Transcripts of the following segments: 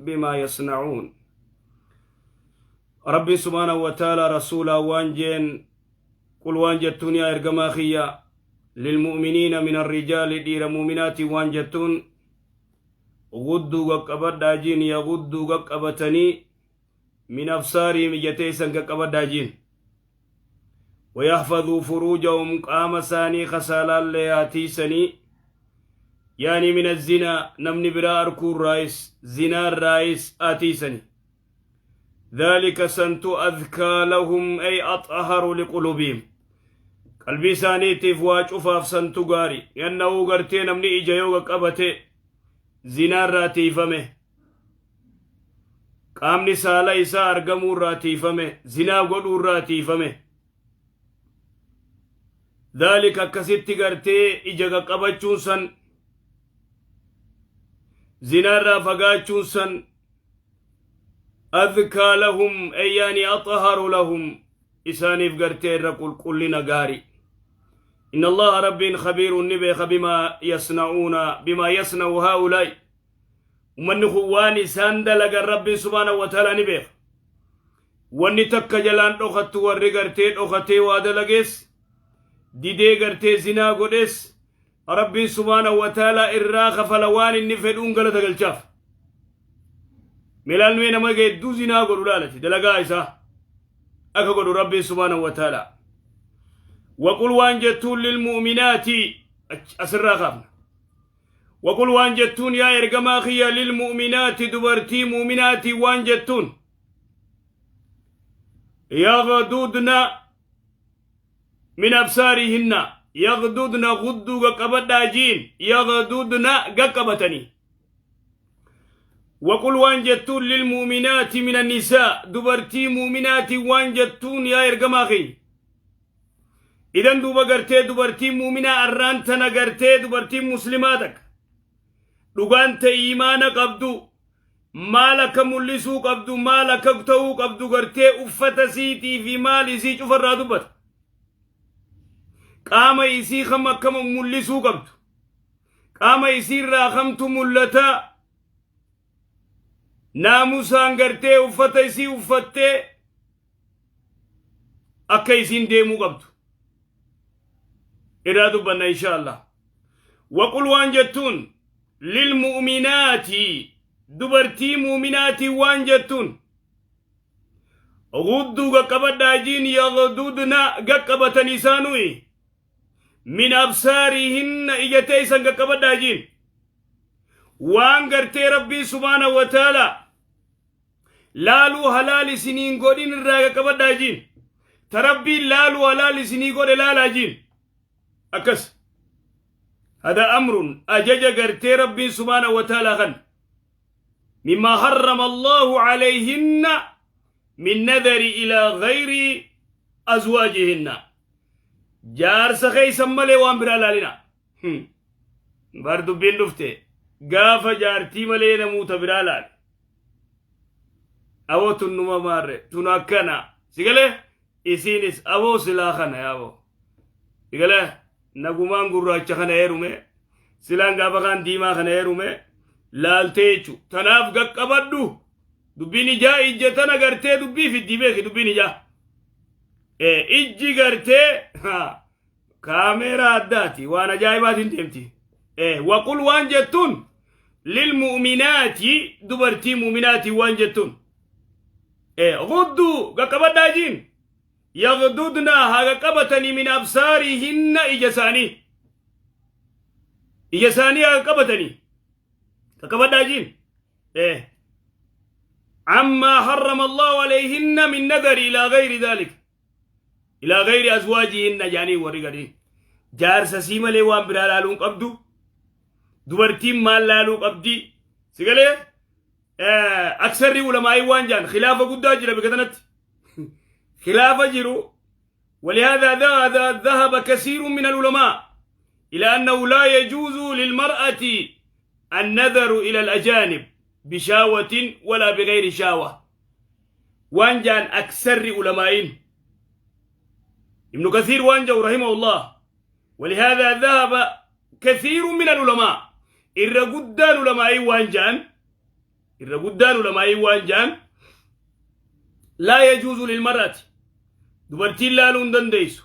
بما يصنعون. ربي سبحانه وتعالى رسولا waan jeen قل waan jettuun yaa ergamaa kiyya للمؤمنين من الرجال dhiira mu'minaati waan jettuun غضوا qaqqabadhaa jiin يغضوا qaqqabatanii من أبصارهم ija teeysan qaqqabadhaa jiin ويحفظوا فروجهم qaama isaanii ka saalaallee haa tiisanii يعني من الزنا namni biraa arkuurraayis zinaarraayis haa tiisanii. ذلك santu أزكى لهم أي أطهر لقلوبهم qalbii isaaniitiif waa cufaaf santu gaari yanna'uu gartee namni ija yoo qaqqabate zinaarraa tiifame, qaamni saala isaa argamuurraa tiifame, zinaa godhuurraa tiifame. ذلك akkasitti gartee ija qaqqabachuun san zinaarraa fagaachuun san أزكى لهم أي يعني أطهر لهم isaaniif gartee irra qulqullina gaari. إن الله rabbiin خبير ni beeka بما يصنعون بما يصنع هؤلاء ummanni kun waan isaan dalagan rabbiin سبحانه وتعالى ni beeka. Wanni takka jalaan dhokattu warri gartee dhokatee waa dalagees didee gartee zinaa godhes rabbiin سبحانه وتعالى irraa kafala waan inni fedhuun galata galchaaf. Milaalmee nama geedduu zinaa godhu laalati dalagaa isaa akka godhu rabbiin سبحانه وتعالى. وقل waan jettuun للمؤمنات asirraa kaafna. وقل waan jettuun yaa ergamaa kiyya للمؤمنات dubartii mu'minaati waan jettuun يغضضن من أبصارهن يغضضن غضوا qaqqabadhaa jiin يغضضن qaqqabatanii. وقل waan jettuun للمؤمنات من النساء dubartii mu'minaati waan jettuun yaa ergamaa kiyya. Idan duuba gartee dubartiin muuminaa arraan tana gartee dubartiin muslimaa takka dhugaan ta'e imaana qabdu maal akka mul'isuu qabdu, maal akka ta'uu qabdu, gartee uffata siitii fi maal isii cufarraa dubbata, qaama isii kam akkama mul'isuu qabdu, qaama isiirraa kamtu mul'ata, naamusaan gartee uffata isii uffattee akka isiin deemuu qabdu irraa dubbanna إن شاء الله. وقل waan jettuun للمؤمنات dubartii muuminaatii waan jettuun غضوا qaqqabadhaa jiin يغضضن qaqqabatan isaanuyi من أبصارهن ija teeysan qaqqabadhaa jiin waan gartee rabbii سبحانه وتعالى laaluu halaal isiniin godhin irraa qaqqabadhaa jiin ta rabbiin laaluu halaal isinii godhe laalaa jiin akkas. هذا أمر ajaja gartee rabbiin سبحانه وتعالى kan مما حرم الله عليهن من نظر إلى غير أزواجهن jaarsa keeysan malee waan biraa laalina. Bar dubbiin dhufte gaafa jaartii malee namoota biraa laale aboo tunnuma maarre tun akkana sigalee isiinis aboo silaa kana yaaboo sigalee nagumaan gurraacha kana heerume silaan gaafa kaan diimaa kana heerume laaltee jechu. Tanaaf qaqqabadhu dubbiin ijaa ija tana gartee dubbii fiddii beeki. Dubbiin ijaa ijji gartee kaameeraa addaati waan ajaa'ibaatiin deemti. وقل waan jettuun للمؤمنات dubartii mu'minaati waan jettuun غضوا qaqqabadhaa jiin يغضضن haa qaqqabatanii من أبصارهن ija isaanii ija isaanii haa qaqqabatanii qaqqabadhaa jiin عما حرم الله عليهن من نظر إلى غير ذلك إلى غير أزواجهن jaanii warri gadii jaarsa sii malee waan biraa laaluun qabdu. Dubartiin maal laaluu qabdi sigalee aksarri ulamaa'ii waan jaan khilaafa guddaa jira bika tanatti khilaafa jiru. ولهذا ذهب كثير من العلماء إلى أنه لا يجوز للمرأة النظر إلى الأجانب بشهوة ولا بغير شهوة waan jaan أكثر علماء ابن كثير waan jau رحمه الله. ولهذا ذهب كثير من العلماء irra guddaan ulamaa'ii waan jaan Irra guddaan ulamaa'ii waan ja'an, laa yajuuzu lilmar'ati, dubartiin laaluu hin dandeessu.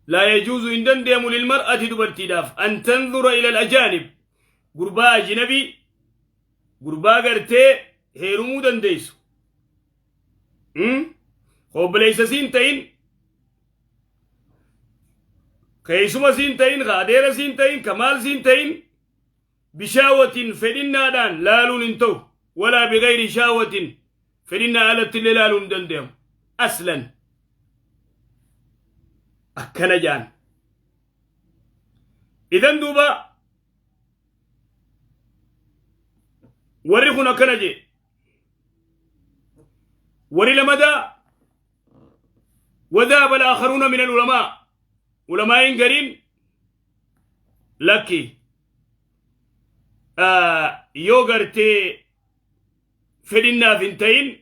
Laa yajuuzu, hin dandeemu, lilmar'ati, dubartiidhaaf, an tanzura ila al-ajaanib, gurbaa ajnabii, gurbaa gartee heerumuu dandeessu, obboleessa siin ta'in, keessuma siin ta'in, ka adeera siin ta'in, ka maal siin ta'in, bishaawatin, fedhinnaadhaan laaluun hin ta'u, walaa bigayri shaawatin, fedhinnaa alatti illee laaluun hin danda'amu aslan, akkana jaan. Idan duuba warri kun akkana jee. Warri lamadaa, وذهب الآخرون من العلماء، علماء قرين lakki, yoo gartee fedhinnaaf hin ta'in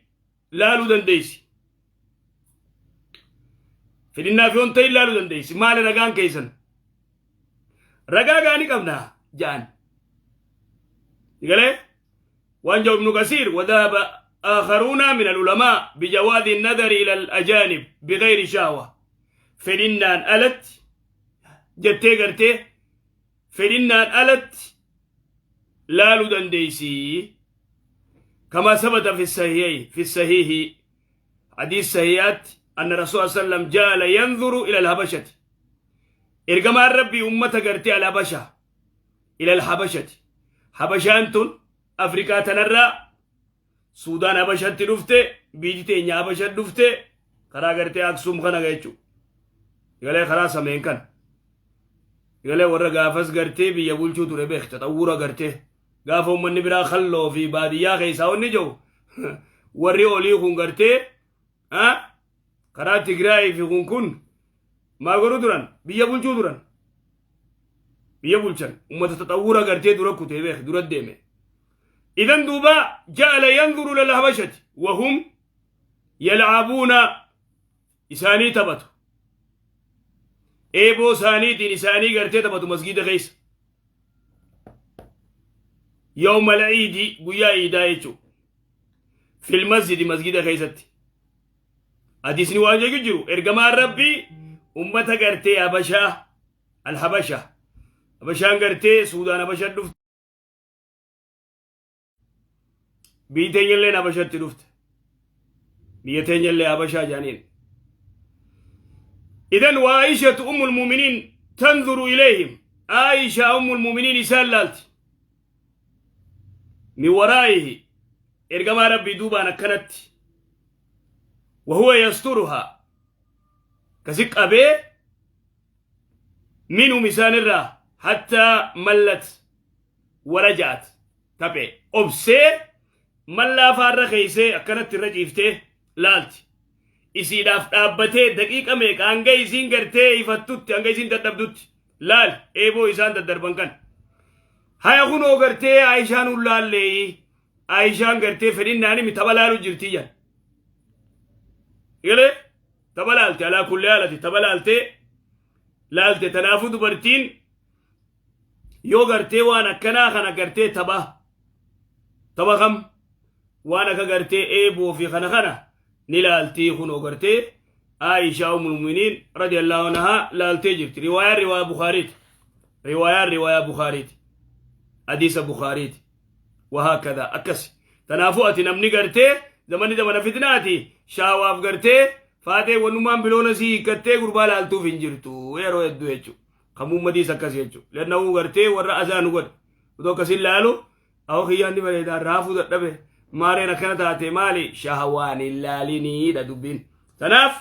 laaluu dandeessi. Fedhinnaaf yoo hin ta'in laaluu dandeessi. Maali ragaan keessan? Ragaa gaanii qabna ja'an. Galee waan jedhu Ibnu Kasiir: وذهب آخرون من العلماء بجواز النظر إلى الأجانب بغير شهوة. Fedhinnaan alatti jettee gartee fedhinnaan alatti laaluu dandeessi. كما ثبت في الصحيح، في الصحيح، حديث صحيحات، أن الرسول صلى الله عليه وسلم جعل ينظر إلى الحبشة. Ergamaan Rabbii ummata gartee الحبشة، إلى الحبشة. Habashaan tun Afrikaa tanarraa Suudaan Habashatti dhufte, biyyi teenya Habashat dhufte, karaa gartee Aksum kana jechuudha. Galee karaa sameen kana. Galee warra gaafas gartee biyya bulchuu ture beekta, xawwura gartee gaafa uummanni biraa kalloo fi baadiyyaa keessaa wanni jiru, warri olii kun gartee karaa Tigraayii fi kun maal godhuu turan? Biyya bulchuu turan. Biyya bulchan ummata taxawwura gartee dura kutee beek, dura deeme. Idan duuba جعل ينظر إلى الحبشة وهم يلعبون, isaanii taphatu, eeboo isaaniitiin isaanii gartee taphatu masgiida keessa, يوم العيد, guyyaa iidaa jechuu, في المسجد, masgida keessatti. Hadiisni waan jedhu jiru, ergamaan Rabbii ummata gartee Habashaa, الحبشة, Habashaan gartee Suudaan Habashaa dhufte, biyyi teenyallee Habashatti dhufte, biyya teenyallee Habashaa jaaniin. Idan وعائشة أم المؤمنين تنظر إليهم, عائشة أم المؤمنين isaan laalti, من ورائه, ergamaa Rabbii duubaan akkanatti, وهو يسترها, kasi qabee, منهم, isaan irraa, حتى ملت ورجعت. Taphe obsee mallaa faarra keeysee akkanatti irra ciiftee laalti. Isiidhaaf dhaabbatee daqiiqa meeqa, hanga isiin gartee ifattutti, hanga isiin dadhabdutti laal, eeboo isaan daddarban kan. Haya, kunoo gartee Aayishaan ullaallee, Aayishaan gartee fedhinnaani mi tapha laalu jirti jan. Galee tapha laalte, alaa kullee haalati tapha laaltee laalte. Tanaafuu dubartiin yoo gartee waan akkanaa kana gartee tapha kam waan akka gartee eeboo fi kana ni laaltii. Kunoo gartee Aishaa ummul mu'miniin رضي الله عنها laaltee jirti. Riwaayaan riwaayaa Bukaariiti, riwaayaan riwaayaa Bukaariiti, hadiisa Bukaariiti. وهكذا akkas. Tanaafuu ati namni gartee zamanni zamana fitnaati, shaawaaf gartee faatee wannumaan biloona sii hiikkattee gurbaa laaltuuf hin jirtu yeroo hedduu jechuudha. Kan ummatiis akkas jechuudha. Lanna'uu gartee warra azaa nu godhe. Otoo akkasin laalu awwa kiyyaan ni bareedaa, raafuu dadhabe, maareen akkana taate, maali shahawaan hin laaliniidha dubbiin. Tanaaf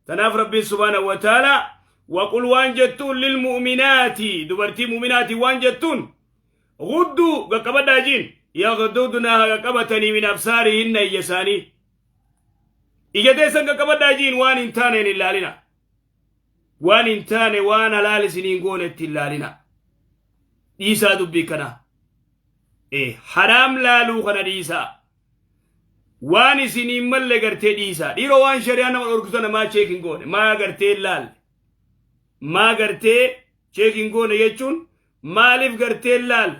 Rabbiin سبحانه وتعالى وقل, waan jettuun, للمؤمنات, dubartii mu'minaati waan jettuun, غضوا, qaqqabadhaa jiin, يغضضن, qaqqabatanii, من أبصارهن, ija isaanii, ija teessan qaqqabadhaa jiin. Waan hin taaneen hin laalina, waan hin taane, waan halaal isiniin goonetti hin laalina. Dhiisaa dubbii kana, haraam laaluu kana dhiisaa, waan isiniin malle gartee dhiisaa. Dhiiroo, waan shari'aa nama dhorkisu namaa check hin goone, maa gartee hin laalle, maa gartee check hin goone jechuun maaliif gartee hin laalle?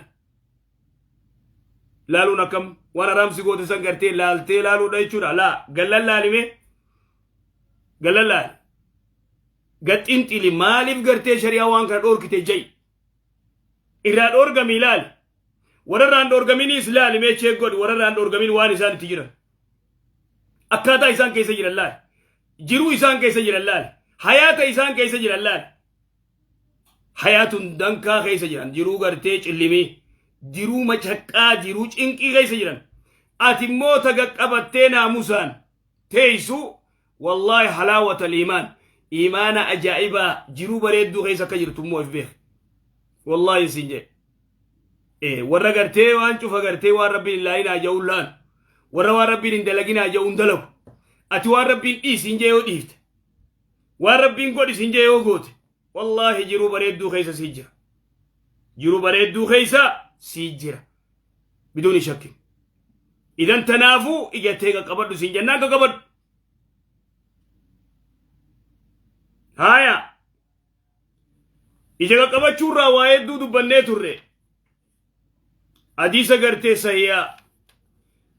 Laaluun akkam waan haraam si goote san gartee laaltee laaluudha jechuudha. Laa gallan laalime gallan laali. Gaxxinxili maaliif gartee shari'aa waan kana dhoorkite ja'i. Irraa dhoorgami ilaali. Warra irraan dhoorgaminiis ilaali mee check godhi warra irraan dhoorgamin waan isaan itti jiran. Akkaataa isaan keessa jiran laali. Jiruu isaan keessa jiran laali. Hayaata isaan keessa jiran laali. Hayaatun dankaa keessa jiran jiruu gartee cillimii jiruu macaqqaa jiruu cinqii keessa jiran. Ati immoo taga qabattee naamusaan teessu wallaahi halaawata iimaan iimaana ajaa'ibaa jiruu bareedduu keessa akka jirtu immoo if beek. Wallaahi siin jedhe. Warra gartee waan cufa gartee waan rabbiin hin laalinaa ja'uun laalu. Warra waan rabbiin hin dalaginaa ja'uun dalagu. Ati waan rabbiin dhiisi hin jee yoo dhiifte. Waan rabbiin godhi sin jee yoo goote. Wallaahi jiruu bareedduu keessa sii jira. Jiruu bareedduu keessa sii jira. Biduuni shakkin. Idan tanaafuu ija tee qaqqabadhu siin jennaan qaqqabadhu. Haaya. Ija qaqqabachuurraa waa hedduu dubbannee turre. Hadiisa gartee sahiyaa.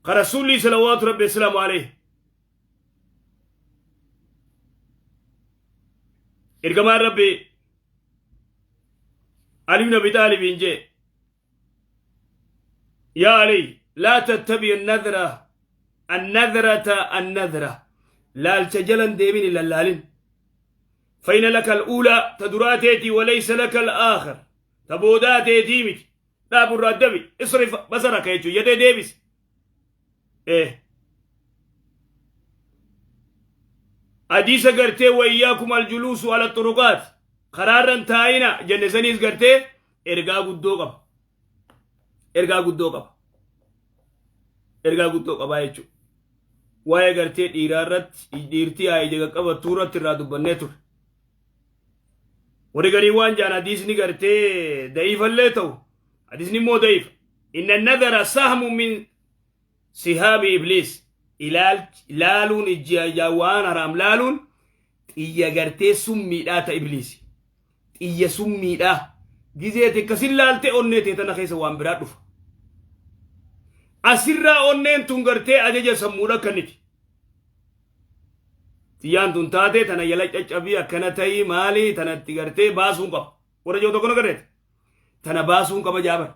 Ka Rasuulli salawaatu rabbi assalaamu alayhi. Ergamaan rabbi Ali ibn Abi Xaalibiin jee. Yaa Ali laa tattabi annadra annadrata annadra laalcha jalan deemin hin lallaalin. فإن لك الأولى تدراتيتي وليس لك الآخر تبوداتيتي مت dhaabu irraa dabi اصرف بصرك jechuun yadee deebisi. Hadiisa gartee وإياكم الجلوس على الطرقات karaarran taa'ina jenne saniis gartee ergaa guddoo qaba. Ergaa guddoo qaba. Ergaa guddoo qabaa jechuudha. Waa'ee gartee dhiiraa irratti dhiirtii haa ija qaqqabattuu irratti irraa dubbannee ture. Warri garii waan jaan hadiisni gartee da'iifallee ta'u hadiisni immoo da'iifa. إن النظر سهم من سهام إبليس ilaaluun ijji waan haraam laaluun xiyya gartee summiidhaa ta ibliisi. Xiyya summiidhaa gizeeti akkasin laalte onnee tee tana keessa waan biraa dhufa. Asirraa onneen tun gartee ajaja sammuudha kanniti. Xiyyaan tun taatee tana yala caccabii akkana ta'ii maalii tanatti gartee baasuun qaba. Warra jiru tokko nagarreeti. Tana baasuun qaba jaabar.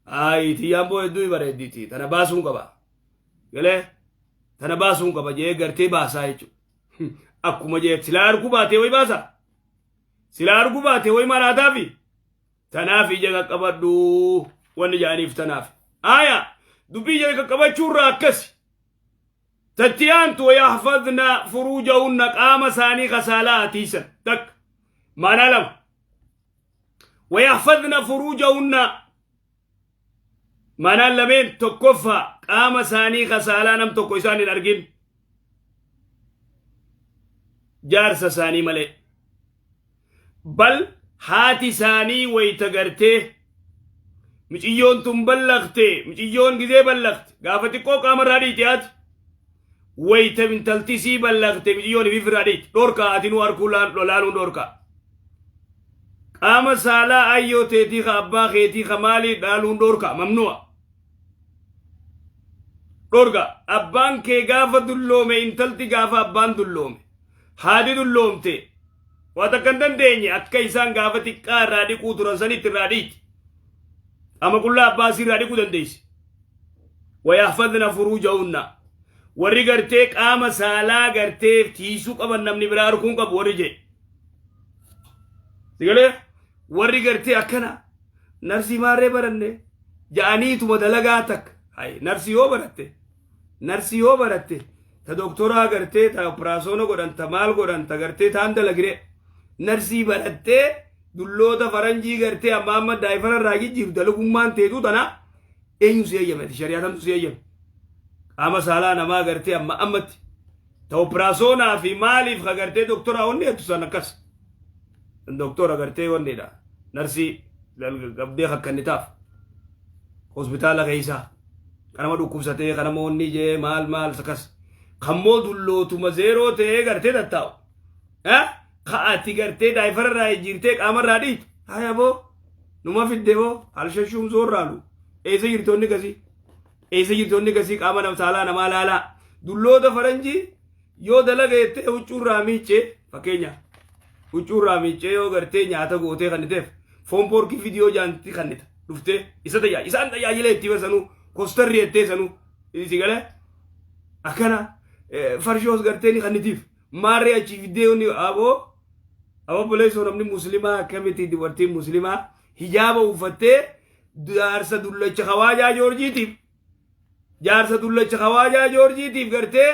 Ayi xiyyaan boo hedduu bareedditi tana baasuun qaba. Galee tana baasuun qaba jee gartee baasaa jechuudha. Akkuma jee silaa arguu baatee wayi baasaa. Silaa arguu baatee wayi maraataafi. Tanaaf ija qaqqabadhu wanni jaaniif tanaaf. Aya dubbii ija qaqqabachuurraa akkasi. Tattiyaantu ويحفظن فروجهن qaama isaanii kasaalaa tiisan takka maanaa lama. ويحفظن فروجهن maanaan lameen tokkoffaa qaama isaanii kasaalaa nam tokko isaan hin argin jaarsa isaanii malee. Bal haati isaanii wayita gartee miciyyoon tun ballaqte miciyyoon gizee ballaqte gaafa xiqqoo qaamarraa dhiiti haati wayita intaltisii ballaqte miciyyoon ifirraa dhiiti dhorkaa ati nu arkuu laaluun dhorkaa. Qaama saalaa ayyoo teetii ka abbaa keetii ka maalii dhaaluun dhorkaa ممنوع. Dhorka abbaan kee gaafa dulloome intalti gaafa abbaan dulloome haati dulloomte waa takka hin dandeenye akka isaan gaafa xiqqaa irraa dhiquu turan sanitti irraa dhiiti. Amma qullaa abbaa isii irraa dhiquu dandeessi. ويحفظن فروجهن warri gartee qaama saalaa gartee tiisuu qaban namni biraa arguun qabu warri jee. Sigalee warri gartee akkana narsii maarree baranne ja'aniituma dalagaa takka. Hay narsii yoo baratte ta doktoraa gartee ta operaasyoona godhan ta maal godhan ta gartee taan dalagire narsii barattee dulloota faranjii gartee amma amma daa'ifara irraa jijjiiru dalagummaan teetuu tana eenyu si eeyyame shari'aa tamtu si eeyyame. Qaama saalaa namaa gartee amma ammatti ta operaasyoonaa fi maaliif ka gartee doktoraa wanni jettu san akkas. Doktora gartee wannidha. Narsii qabdee kakkannitaaf. Hospitaala keessaa. Kanama dhukkubsatee kanama wanni jee maal maal akkas. Kammoo dullootuma zeeroo ta'ee gartee tattaa'u. Ka ati gartee daa'ifara irraa jijjiirtee qaama irraa dhiitu. Haya boo numa fidde boo alshashuum soorraalu. Eessa jirtoonni gasii? Eessa jirti wanni gasii qaama nam saalaa namaa laalaa. Dulloota faranjii yoo dalaga jettee huccuurraa miiccee, fakkeenya, huccuurraa miiccee yoo gartee nyaata gootee kanniteef, foon pork fidiyoo jaanti kannita dhuftee isa tajaajila, isaan tajaajila itti barsanuu kostarri jettee sanuu si galee akkana farshoos gartee ni kannitiif maarree achii fiddee wanni. Aboo, aboo, buleessoo, namni muslimaa akkamitti dubartiin muslimaa hijaaba uffattee jaarsa dullacha kawaajaa Joorjiitiif, jaarsa dullacha kawaajaa Joorjiitiif gartee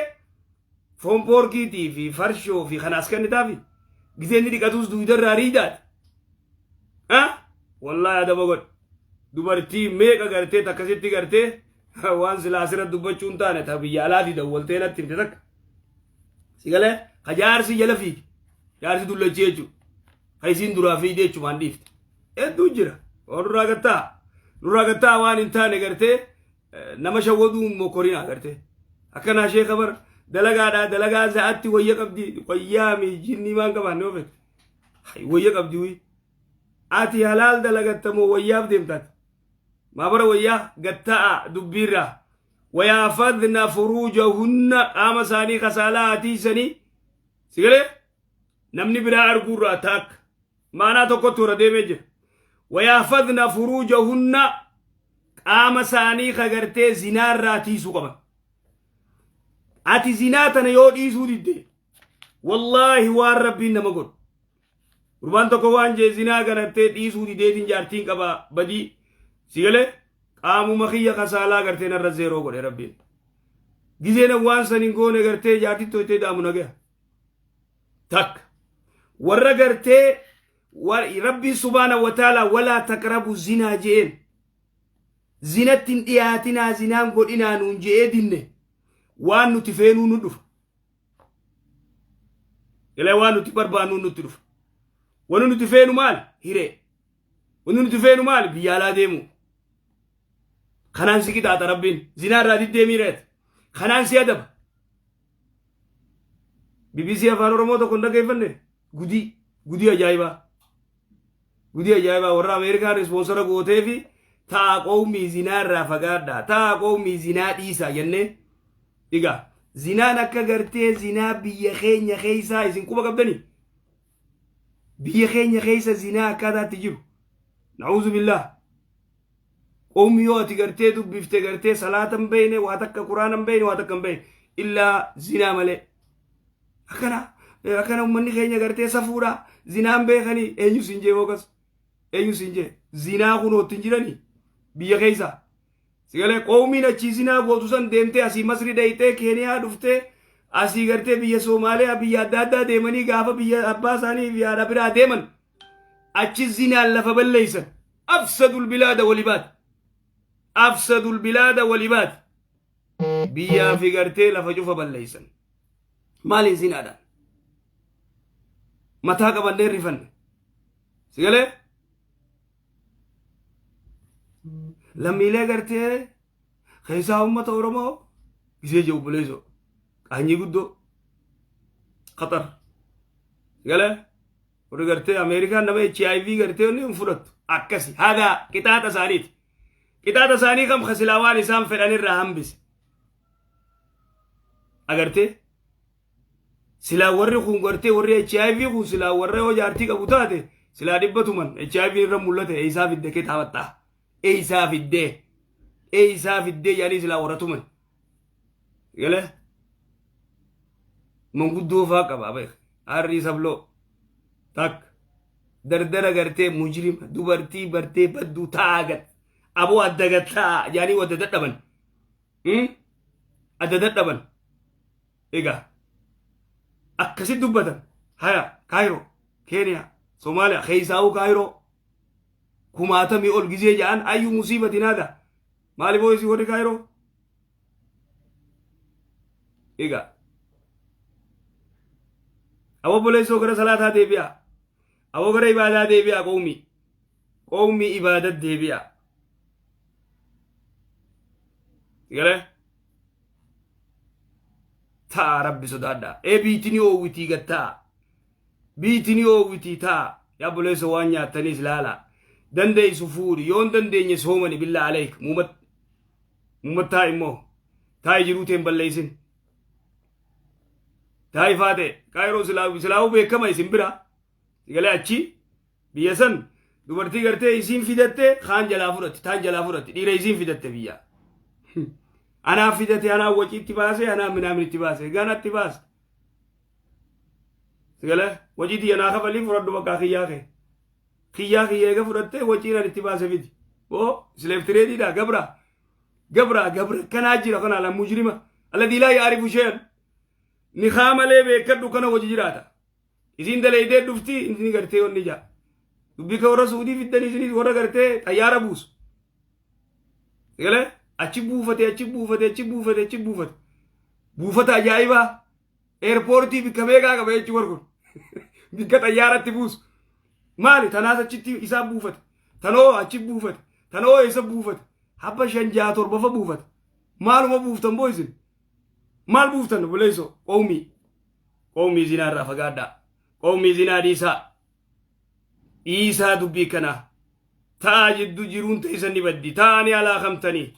foon porkiitii fi farshoo fi kanaas kennitaafi giseen inni dhiqatus duudarraa riidaati. Wallaahi adaba godhe. Dubartii meeqa gartee takkasitti gartee waan silaa asirra dubbachuu hin taane ta biyya alaatii dawwaltee natti himte takka. Si galee ka jaarsi jala fiige, jaarsi dullachi jechuudha. Ka isiin duraa fiige jechumaan dhiifte. Hedduu jira. Waan nurraa gattaa. Nurraa gattaa, waan hin taane gartee nama shawwaduu mokorinaa gartee. Akkanaa sheeka bar dalagaadhaa, dalagaa sa'aatti wayya qabdi, wayyaa mi jinnii maan qabaanne oofete. Wayya qabdi wi. Ati halaal dalagattamoo wayyaaf deemtaati? Maa bara wayyaa gatta'a dubbiirraa. ويحفظن فروجهن, qaama isaanii kasaalaa hatiisanii, si galee, namni biraa arguurraa taakka maanaa tokkotti hora deemee jira. ويحفظن فروجهن, qaama isaanii kagartee zinaarraa tiisuu qaban. Ati zinaa tana yoo dhiisuu didde, wallaahi waan rabbiin nama godhu. Gurbaan tokko waan jee, zinaa ganattee dhiisuu dideetiin jaartiin qaba badii, si galee, qaamuma kiyya kasaalaa gartee narra zeeroo godhe rabbiin. Gizeen waan san hin goone gartee jaartii toytee daamu nagaya. Takka. Warra gartee rabbiin سبحانه وتعالى ولا تقربوا الزنا je'een. Zinatti hin dhiyaatinaa, zinaan godhinaa nuun je'ee dinne, waan nuti feenuu nu dhufa. Galee, waan nuti barbaannu nutti dhufa. Wanni nuti feenu maal? Hiree. Wanni nuti feenu maal? Biyya alaa deemu. Kanaan si qixaaxa rabbiin. Zinaa irraa diddeemii reet. Kanaan si adaba. BBC Afaan Oromoo tokko hin dhaggeeffanne, gudii gudii ajaa'ibaa. Gudii ajaa'ibaa warra Ameerikaan sponsor gootee fi ta'a qowmii zinaa irraa fagaadhaa. Ta'a qowmii zinaa dhiisaa jennee. Egaa zinaan akka gartee zinaa biyya keenya keessaa isin quba qabdanii? Biyya keenya keessa zinaa akkaataatti jiru. نعوذ بالله. Qowmi yoo ati gartee dubbifte gartee salaata hin beeyne, waa takka quraana hin beeyne, waa takka hin beeyne, illaa zinaa malee. Akkana akkana uummanni keenya gartee safuudha, zinaan beekanii. Eenyu siin jee fookas? Eenyu siin jee? Zinaa kunootti hin jiranii biyya keessa. Sigalee, qowmiin achii zinaa gootu san deemtee asii Masri dhayxee, Keeniyaa dhuftee, asii gartee biyya Soomaaliyaa, biyya adda addaa deemanii, gaafa biyya abbaa isaanii fi haadha biraa deeman achi zinaan lafa balleeysan. أفسدوا البلاد والعباد، أفسدوا البلاد والعباد, biyyaa fi gartee lafa cufa balleeysan. Maaliin? Zinaadhaan. Mataa qabannee rifanne. Sigalee, lammiilee gartee keessaa uummata Oromoo gisee jiru, obboleessoo, qaanyii guddoo Qatar. Sigalee, warri gartee Ameerikaan nama HIV gartee inni hin fudhattu akkasi haga qixaaxa isaaniiti. Qixaaxa isaanii kam kasilaa waan isaan fedhan irraa hambise. Agartee, silaa warri kun gartee warri HIV kun silaa warra yoo jaartii qabu taate silaa 100 tuman HIV irra mul'ate, eeysaa fidde kee taabattaa, eeysaa fiddee, eeysaa fiddee jedhanii silaa warra tuman. Galee, manguddoo faa qaba beek, harrii sabloo takka dardara gartee mujrima dubartii bartee badduu ta'aa gad aboo adda gattaa jedhanii wadda dadhaban, adda dadhaban. Egaa akkasit dubbatan. Haya, Kaayiroo, Keeniyaa, Soomaaliyaa keessaa'uu, Kaayiroo 40,000 ol gizee jedhan, أي مصيبة هذا? Maaliif hoo warri Kaayiroo? Egaa aboo boleessoo, gara salaataa deebi'a, aboo gara ibaadaa deebi'a, qowmi qowmi ibaadat deebi'a. Galee, ta'a, rabbi sodaadha. Ee, biitini oowwitii gattaa, biitini oowwitii ta'a. Yaa boleessoo, waan nyaattaniis laala, dandeessu fuudhi, yoon dandeenye soomani. بالله عليك muumat Mummat taa'i immoo. Taa'i jiruu teen balleessin. Taa'i faate Kaayiroo silaa'uu beekama isin bira. Sigalee achi biyya san dubartii gartee isiin fidatte kaan jalaa fudhatti taan jalaa fudhatti dhiira isiin fidatte biyya. Anaa fidate, anaa waciitti baase, anaa minaamin itti baase, ganatti baase. Sigalee wacii tiyya naa kafalii fudhadhu bakka kiyyaa kee. Kiyyaa kiyya eega fudhattee waciin ani itti baase fidi. Oo slave tradeiidha gabra. Gabra gabra kanaa jira kana la mujrima. الذي لا يعرف شيئا. Nikaa malee beekadhu kana hojii jiraata. Isiin daleeytee dhufti inni gartee wanni jaa. Dubbii ka warra Suudii fiddanii isinis warra gartee xayyaara buusu. Sigalee achi buufate, achi buufate, achi buufate, achi buufate. Buufata ajaa'ibaa. Airportii bikka meeqaa qaba jechuu warri kun. Bikka xayyaaratti buusu. Maali tanaas achitti isaa buufate. Tanoo achi buufate. Tanoo eessa buufate. Habba shan jaha torba fa buufate. Maaluma buuftan boo isin? Maal buuftan obboleessoo? Qawmii. Qawmii zinaa irraa fagaadhaa. Qawmii zinaa dhiisaa. Dhiisaa dubbii kanaa. Ta'a jidduu jiruun teessan ni baddi. Ta'a ni alaakamtanii.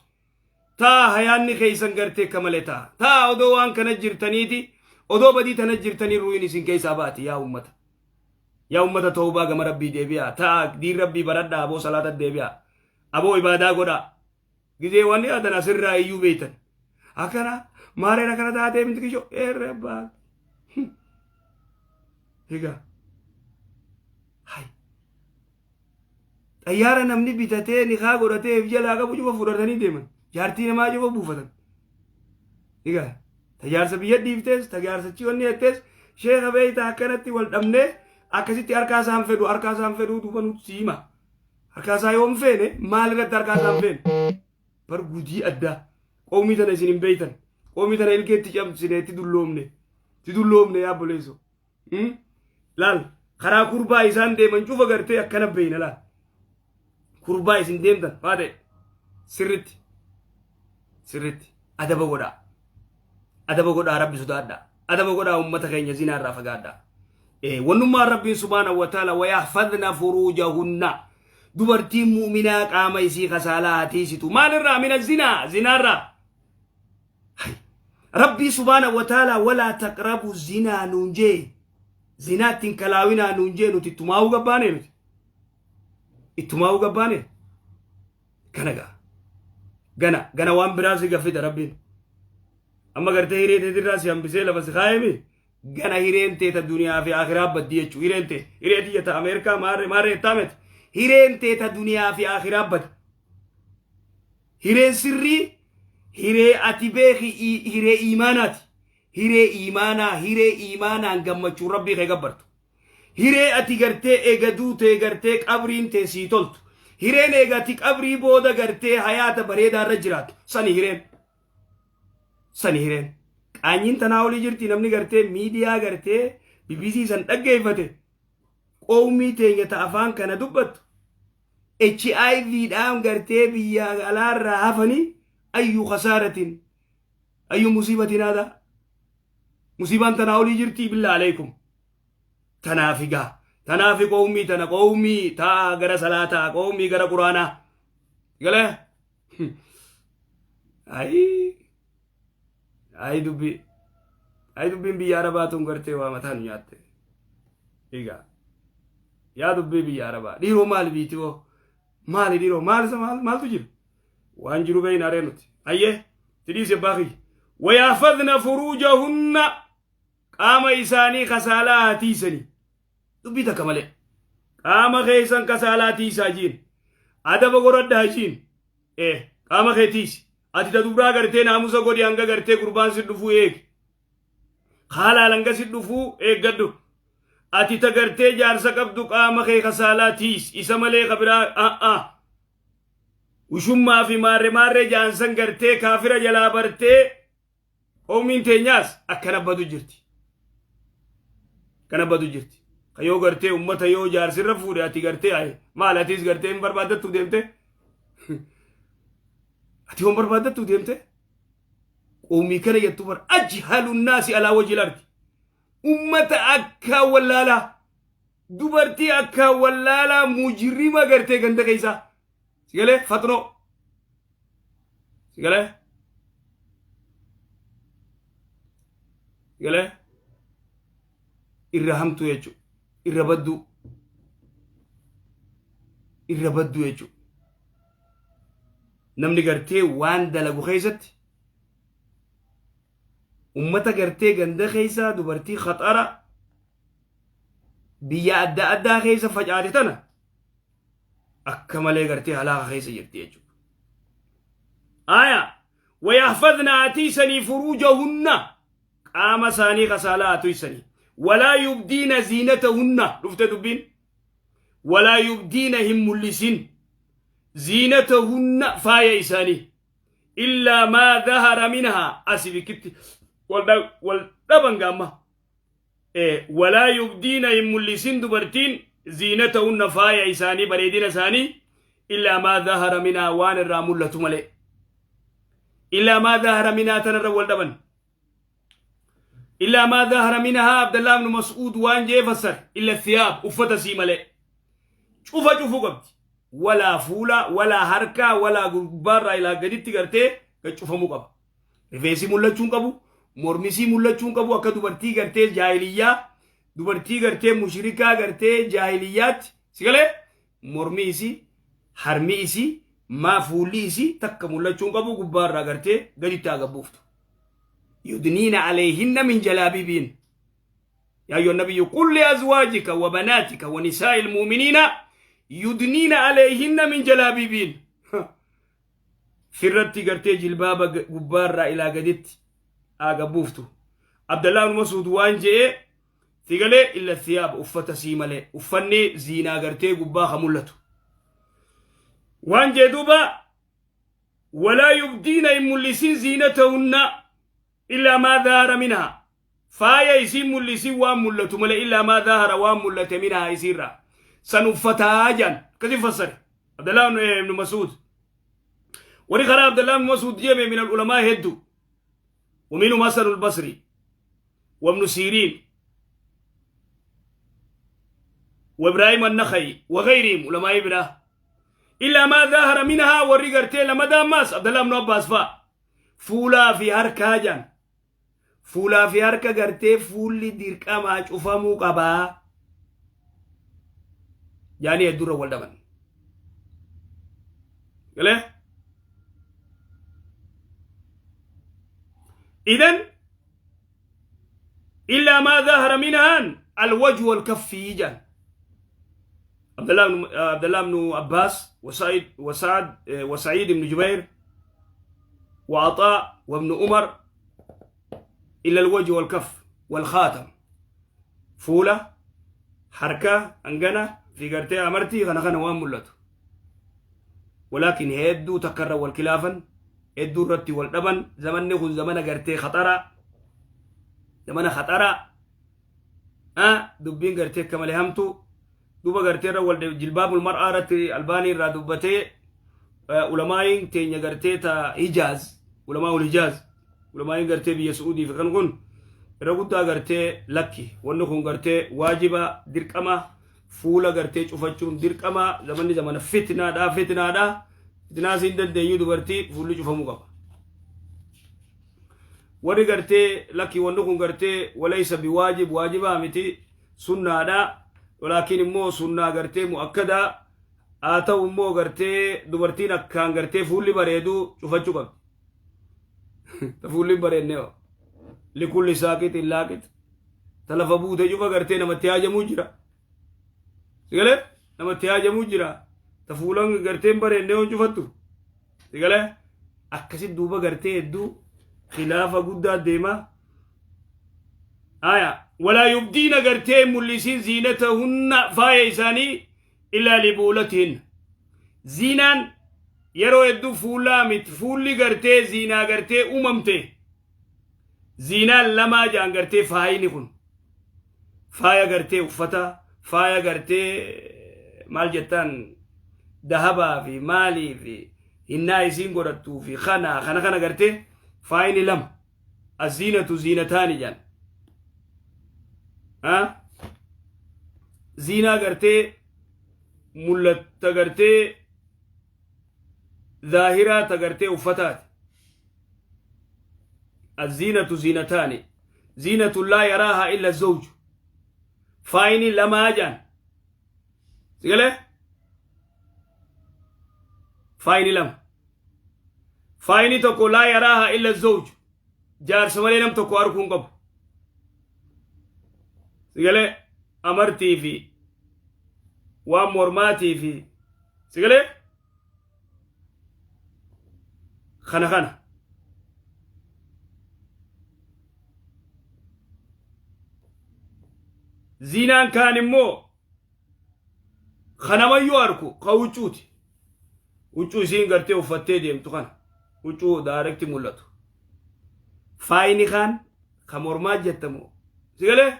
Ta'a hayaanni keessan gartee akka malee ta'a. Ta'a odoo waan kana jirtaniiti. Odoo badii tana jirtanii ruuyin isin keessaa baati yaa ummata. Yaa ummata, tawbaa gama rabbii deebi'a. Ta'a diin rabbii baradhaa, aboo salaata deebi'a. Aboo ibaadaa godhaa. Gizee waan yaadan asirraa iyyuu beektan. Akkana maareen akkana taatee miti kishoo eerre abbaa. Egaa. Hai. Xayyaara namni bitatee nikaa godhatee if jalaa qabu cufa fudhatanii deeman. Jaartii namaa cufa buufatan. Egaa tajaarsa biyya dhiiftees tajaarsa wanni jettees sheeka beeyta akkanatti wal dhabnee akkasitti harkaa isaan fedhu, harkaa isaan fedhuu duuba nuti siima. Harkaa isaa yoo hin feene maal irratti harkaa isaa hin feene? Bar gudii addaa. Qoomii tana isin hin beeytan. Qoomii tana ilkeetti cabsine itti dulloomne. Itti dulloomne yaa obboleessoo. Laal karaa kurbaa isaan deeman cufa gartee akkana beeyna laal. Kurbaa isin deemtan maa ta'e sirritti sirritti adaba godhaa. Adaba godhaa, rabbi sodaadhaa. Adaba godhaa ummata keenya, zinaa irraa fagaadhaa. Wannummaan rabbiin سبحانه وتعالى ويحفظن فروجهن dubartiin mu'minaa qaama isii kasaalaa hatiisitu maalirraa من الزنا zinaarraa. Rabbii سبحانه وتعالى ولا تقربوا الزنا nuun jee, zinaatti hin kalaawinaa nuun jee, nuti ittumaa'uu gabbaane, nuti ittumaa'uu gabbaane. Kana gaa gana gana waan biraa si gaffita rabbiin. Amma gartee hiree teetirraa si hambisee lafa si kaayemi, gana hireen teeta duniyaa fi akhiraa baddi jechuu. Hireen tee hiree tiyya ta Ameerikaa maarree maarree ittaameti hireen teeta duniyaa fi akhiraa baddi. Hireen sirrii hiree ati beeki hiree iimaanaati. Hiree iimaanaa, hiree iimaanaan gammachuu rabbii kee gabbartu. Hiree ati gartee eega duutee gartee qabriin tee sii toltu. Hireen eega ati qabrii booda gartee hayaata bareedaa irra jiraattu sani hireen. Sani hireen. Qaanyiin tanaa olii jirti. Namni gartee miidiyaa gartee BBC san dhaggeeffate qoomii teenya ta afaan kana dubbattu HIV dhaan gartee biyya alaarraa hafanii أي خسارة أي مصيبة هذا musiibaan tanaa olii jirti بالله عليكم. Tanaafi gaa tanaafi qoomii tana qoomii taa gara salaataa, qoomii gara quraanaa galee. Ayi ayi dubbii ayi dubbiin biyya arabaa tun gartee waa mataan nyaatte. Egaa yaa dubbii biyya arabaa dhiiroo maali biitii maali dhiiroo maal isa maal maaltu jira waan jiru beeyna aree nuti ayyee tidhiise abbaa kiyya. ويحفظن فروجهن qaama isaanii kasaalaa haa tiisanii. Dubbii takka malee qaama keessan kasaalaa tiisaa jiin, adaba godhadhaa jiin. Qaama kee tiisi. Ati ta dubraa gartee naamusa godhi, hanga gartee gurbaan si dhufuu eegi, haalaan hanga si dhufuu eeggadhu. Ati ta gartee jaarsa qabdu qaama kee kasaalaa tiisi, isa malee ka biraa a'a ushummaa fi maarre maarree jaansan gartee kaafira jalaa bartee. Qoomiin teenyaas akkana badu jirti. Akkana badu jirti. Ka yoo gartee ummata yoo jaarsirra fuudhe ati gartee ayi maal atis gartee hin barbaaddattu deemte. Ati hoon barbaaddattu deemte. Qoomii kana jettu bar أجهل الناس على وجه الأرض. Ummata akka wallaalaa, dubartii akka wallaalaa, mujrima gartee ganda keessaa. Sigalee fatnoo. Si galee? Si galee? Irra hamtuu jechuudha. Irra badduu. Irra badduu jechuudha. Namni gartee waan dalagu keessatti ummata gartee ganda keessa dubartii khaxara biyya adda addaa keessa facaate tana akka malee gartee halaaka keessa jirti jechuudha. Aya wayahfadna atiisanii furuujahunna qaama isaanii kasaalaa atiisanii walaa yubdiina ziinatahunna dhufte dubbiin walaa yubdiina hin mul'isin ziinatahunna faaya isaanii illaa maa dhahara minhaa asi bikkitti wal dhaban gaamma walaa yubdiina hin mul'isin dubartiin ziinatahunna faaya isaanii bareedina isaanii illaa maa dhahara minhaa waan irraa mul'atu malee illaa maa dhahara minhaa tanarra wal dhaban illaa maa dhahara minhaa Abdallah ibn Mas'uud waan jee fassare illa thiyaab uffata sii malee cufa cufuu qabdi walaa fuula walaa harkaa walaa gubbaarraa ilaa gaditti gartee gad cufamuu qaba rifeensi mul'achuu hin qabu mormisii mul'achuu hin qabu akka dubartii gartee jaahiliyyaa dubartii gartee mushrikaa gartee jaahiliyyaatti si galee mormi isii harmi isii maa fuulli isii takka mul'achuu hin qabu gubbaarraa gartee gaditti haa gabbuuftu yudniina alayhinna min jalaabibiin يا أيها النبي قل لأزواجك وبناتك ونساء المؤمنين يدنين عليهن من جلابيبين firratti gartee jilbaaba gubbaarraa ilaa gaditti haa gabbuuftu. Abdallaa ibn Mas'uud waan je'ee sigalee illa thiyaaba uffata sii malee uffanni ziinaa gartee gubbaa ka mul'atu. Waan jee duuba walaa yubdiina hin mul'isin ziinatahunna illaa maa dhahara minhaa faaya isiin mul'isin waan mul'atu malee illaa maa dhahara waan mul'ate minhaa isiirraa san uffataa jaan akkasi fassare Abdallaa ibn Mas'uud. Warri karaa Abdallaa ibn Mas'uud deeme min al-ulamaa hedduu. ومنهم حسن البصري وابن سيرين وابراهيم النخعي وغيرهم علماء برا إلا ما ظهر منها وري غرتي لما داماس عبد الله بن عباس فا fuulaa fi harkaa jaan fuulaa fi harka gartee fuulli dirqamaa cufamuu qabaa jaanii hedduurra wal dhaban. Galee? إذن إلا ما ظهر منها الوجه والكف جان عبد الله بن عباس وسعيد وسعد وسعيد بن جبير وعطاء وابن عمر إلا الوجه والكف والخاتم fuula harka hangana fi gartee amartii kana kana waan mul'atu walaakin hedduu takkarra wal kilaafan hedduu irratti wal dhaban zamanni kun zamana gartee khaxara zamana khaxara dubbiin gartee akka malee hamtu duuba gartee irra wal jilbaabul mar'aa irratti Albaanii irraa dubbatee ulamaayin teenya gartee ta Hijaaz ulamaa ul Hijaaz ulamaayin gartee biyya Su'uudii fi kan kun irra guddaa gartee lakki wanni kun gartee waajiba dirqama fuula gartee cufachuun dirqama zamanni zamana fitnaadha fitnaadha fitnaa siin dandeenyu dubartii fuulli cufamuu qaba. Warri gartee lakki wanni kun gartee walaysa biwaajib waajibaa miti sunnaadha walaakin immoo sunnaa gartee mu'akkadaa haa ta'u immoo gartee dubartiin akkaan gartee fuulli bareedu cufachuu qabdi. Ta fuulli hin bareedne hoo likulli saaqixin laaqix ta lafa buute cufa gartee namatti haajamuu jira. Sigalee namatti haajamuu jira. Ta fuulan gartee hin bareedne hoo cufattu. Sigalee akkasi duuba gartee hedduu khilaafa guddaa deema. Aya walaa yubdiina gartee mul'isin ziinatahunna faaya isaanii illaa libuulatihin. Ziinaan yeroo hedduu fuulaa miti fuulli gartee ziinaa gartee uumamte ziinaan lamaa jaan gartee faayini kun faaya gartee uffata faaya gartee maal jettaan dahabaa fi maalii fi hinnaa isiin godhattuu fi kana kana kana gartee faayini lama aziinatu ziinataani jaan ziinaa gartee mullatta gartee zaahiraa ta gartee uffataati Aziinatu ziinataani, ziinatu laa yaraahaa illa zawju. Faayini lamaa jaan. Sigalee? Faayini lama. Faayini tokko laa yaraahaa illa zawju. Jaarsa malee nam tokko arguu hin qabu. Sigalee amartii fi waan mormaatii fi sigalee kana kana. Ziinaan kaan immoo kanamayyuu arku ka huccuuti. Huccuu isiin gartee uffattee deemtu kana. Huccuu daarekti mul'atu. Faayini kaan ka mormaa jettamoo sigalee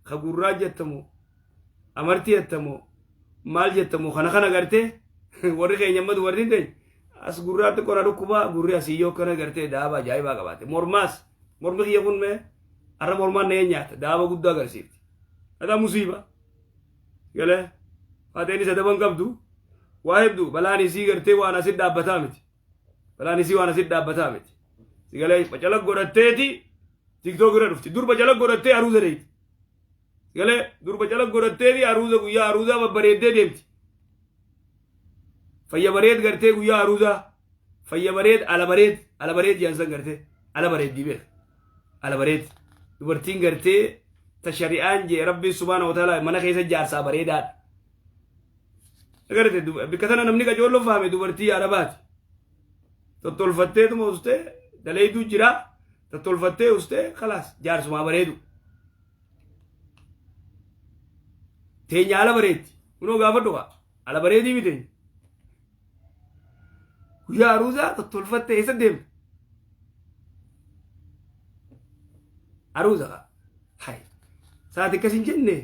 ka gurraa jettamoo amartii jettamoo maal jettamoo kana kana gartee warri keenya amma dubartiin teenya as gurraatti qora dhukkubaa gurri asii yoo kana gartee daaba ajaa'ibaa qabaate mormaas mormi kiyya kun mee har'a mormaan na nyaata daaba guddaa agarsiifti. Hadaa musiiba. Galee faateen isa daban qabdu waa hedduu balaan isii gartee waan asit dhaabbataa miti. Balaan isii waan asit dhaabbataa miti. Sigalee bacala godhatteeti TikTok irra dhufti. Dur bacala godhattee aruuza deemti. Sigalee dur bacala godhatteeti aruuza guyyaa aruuzaa babbareeddee deemti. Fayya bareed gartee guyyaa aruuzaa fayya bareed ala bareed ala bareed jaansan gartee ala bareeddii beek ala bareed dubartiin gartee ta shari'aan jee rabbiin subhaana wa ta'ala mana keessa jaarsaa bareedaadha. Agarte bikka tana namni qacoollo fahame dubartii arabaati. Tottolfatteetuma ustee daleeyduu jira tottolfattee ustee khalaas jaarsumaa bareedu. Teenya ala bareeddi. Kunoo gaafadhu kaa ala bareedii miti teenya. Guyyaa aruuzaa tottolfattee eessa deemta? Aruuza kaa. Hai. Saati akkas hin jenne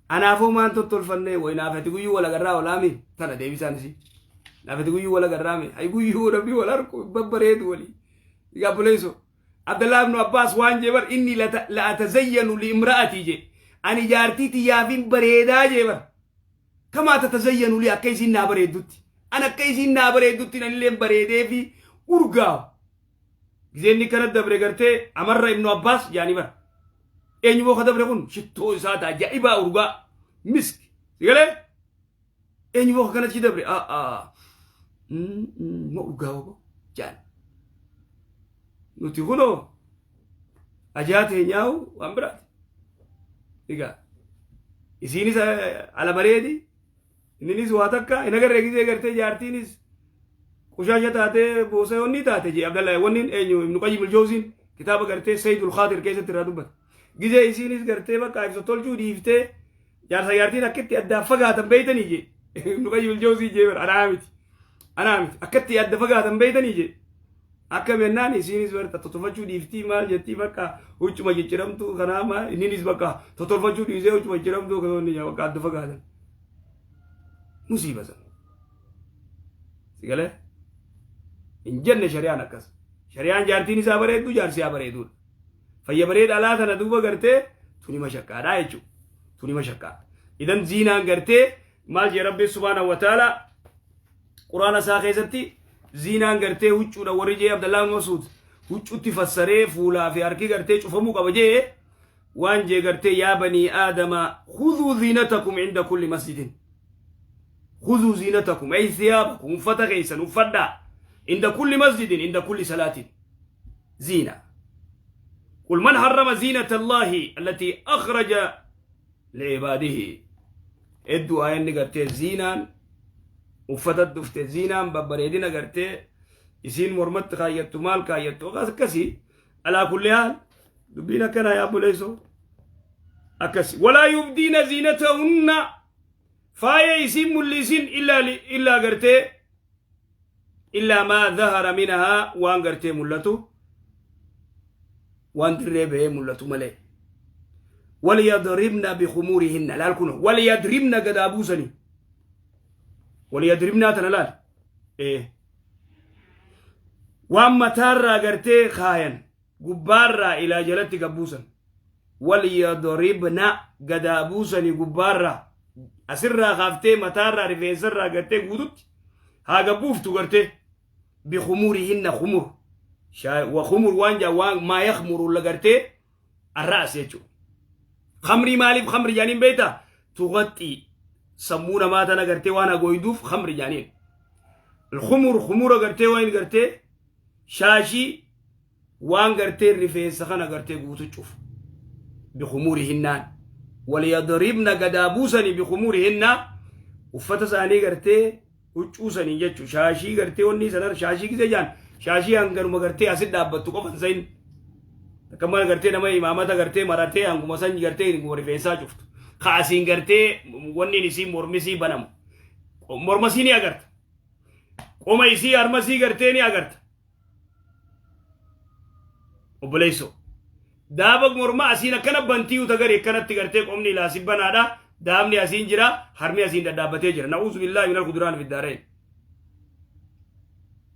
anaafoo maan tottolfanne way naafati guyyuu wal agarraa olaami tana deebisaan isii. Naafati guyyuu wal agarraame hay guyyuu namni wal arku babbareedu walii. Gaabboleessoo. Abdallah ibn Abbas waan jee bar inni la atazayyanu li imra'atii jee. Ani jaartii tiyyaafin bareedaa jee bar. Kamaa tatazayyanu li akka isiin naa bareeddutti. An akka isiin naa bareeddutti anilleen bareedee fi urgaawu. Gizeen inni kana dabre gartee Amarra ibn Abbas jaanii bar. Eenyu boo ka dabre kun shittoo isaa ta'a ajaa'ibaa urgaa misk. Sigalee? Eenyu boo ka kanatti dabre? Aa ma urgaawa boo jaan. Nuti kunoo ajaa teenyaa'u waan biraati. Egaa isiinis ala bareedi inninis waa takka hin agarree gisee gartee jaartiinis qushaasha taatee boosa yoonni taate jee Abdallah wanni eenyu Ibnu Qayyim al-Jawziin kitaaba gartee Sayyidul Khaatir keessatti irraa dubbata. Gisee isiinis gartee bakka ibsa tolchuu dhiiftee jaarsa jaartiin akkitti addaan fagaatan beeytanii jee Ibnu Qayyim al-Jawzii jee bara anaa miti anaa miti akkatti adda fagaatan beeytanii jee akka mennaan isiinis barta totolfachuu dhiiftii maal jettii bakka huccuma jijjiramtuu kanaa maal inninis bakka totolfachuu dhiisee huccuma jijjiramtuu kan bakka adda fagaatan musiiba sana. Sigalee hin jenne shari'aan akkas. Shari'aan jaartiin isaa bareeddu jaarsi isaa bareeduudha. Fayya bareeda alaa tana duuba gartee tuni mashaqqaadhaa jechuudha. Tuni mashaqqaa. Idan ziinaan gartee maal jee Rabbiin subhaanahu wa ta'ala quraana isaa keessatti ziinaan gartee huccuudha warri jee Abdallaa ibn Mas'uud huccuutti fassaree fuulaa fi harki gartee cufamuu qaba jee waan jee gartee yaa banii aadama khudhuu ziinatakum inda kulli masjidin khudhuu ziinatakum ay thiyaabakum uffata keessan uffadhaa inda kulli masjidin inda kulli salaatin ziina قل من حرم زينة الله التي أخرج لعباده hedduu ayanni gartee ziinaan uffata dhufte ziinaan babbareedina gartee isiin mormatti kaayyattu maal kaayyattu akkasii alaa kulli haal dubbiin akkanaa yaa obboleessoo akkasi walaa yubdiina ziinatahunna faaya isiin mul'isin illaa gartee illaa maa dhahara minhaa waan gartee mul'atu waan dirree bahee mul'atu malee waliyadribna bikhumurihinna laal kuno waliyadribna gadaa buusanii waliyadribnaa tana laal ee waan mataarraa gartee kaayan gubbaarraa ilaa jalatti gabbuusan waliyadribna gadaa buusanii gubbaarraa asirraa kaaftee mataarraa rifeensarraa gartee guututti haa gabbuuftu gartee bikhumurihinna khumur. Wa khumur waan jaa waan maa yakhmuru la gartee arraas jechuudha. Khamrii maaliif khamri jaaniin beektaa? Tuqaxxii sammuu namaa tana gartee waan hagooyduuf khamri jaaniin. Khumur khumura gartee waan gartee shaashii waan gartee rifeensa kana gartee guutu cufu. Bikhumurihinnaan. Waliyadribna gadaa buusanii bikhumurihinna uffata isaanii gartee huccuu sanii jechu shaashii gartee wanni sanar shaashii gisee jaan shaashii hanganuma gartee asit dhaabbattu qofa hin sayin akka mana gartee nama imaamata gartee maratee hanguma san gartee hanguma rifeensaa cuftu ka asiin gartee wanni isii mormisii banamu mormasii ni agarta qoma isii harmasii gartee ni agarta Obboleessoo. Daaba mormaa asiin akkana bantii uta gari akkanatti gartee qomni ilaa si banaadha. Daabni asiin jira, harmi asiin dhadhaabbatee jira. Na'uuzu billaahi minal kuduraan fi daareen.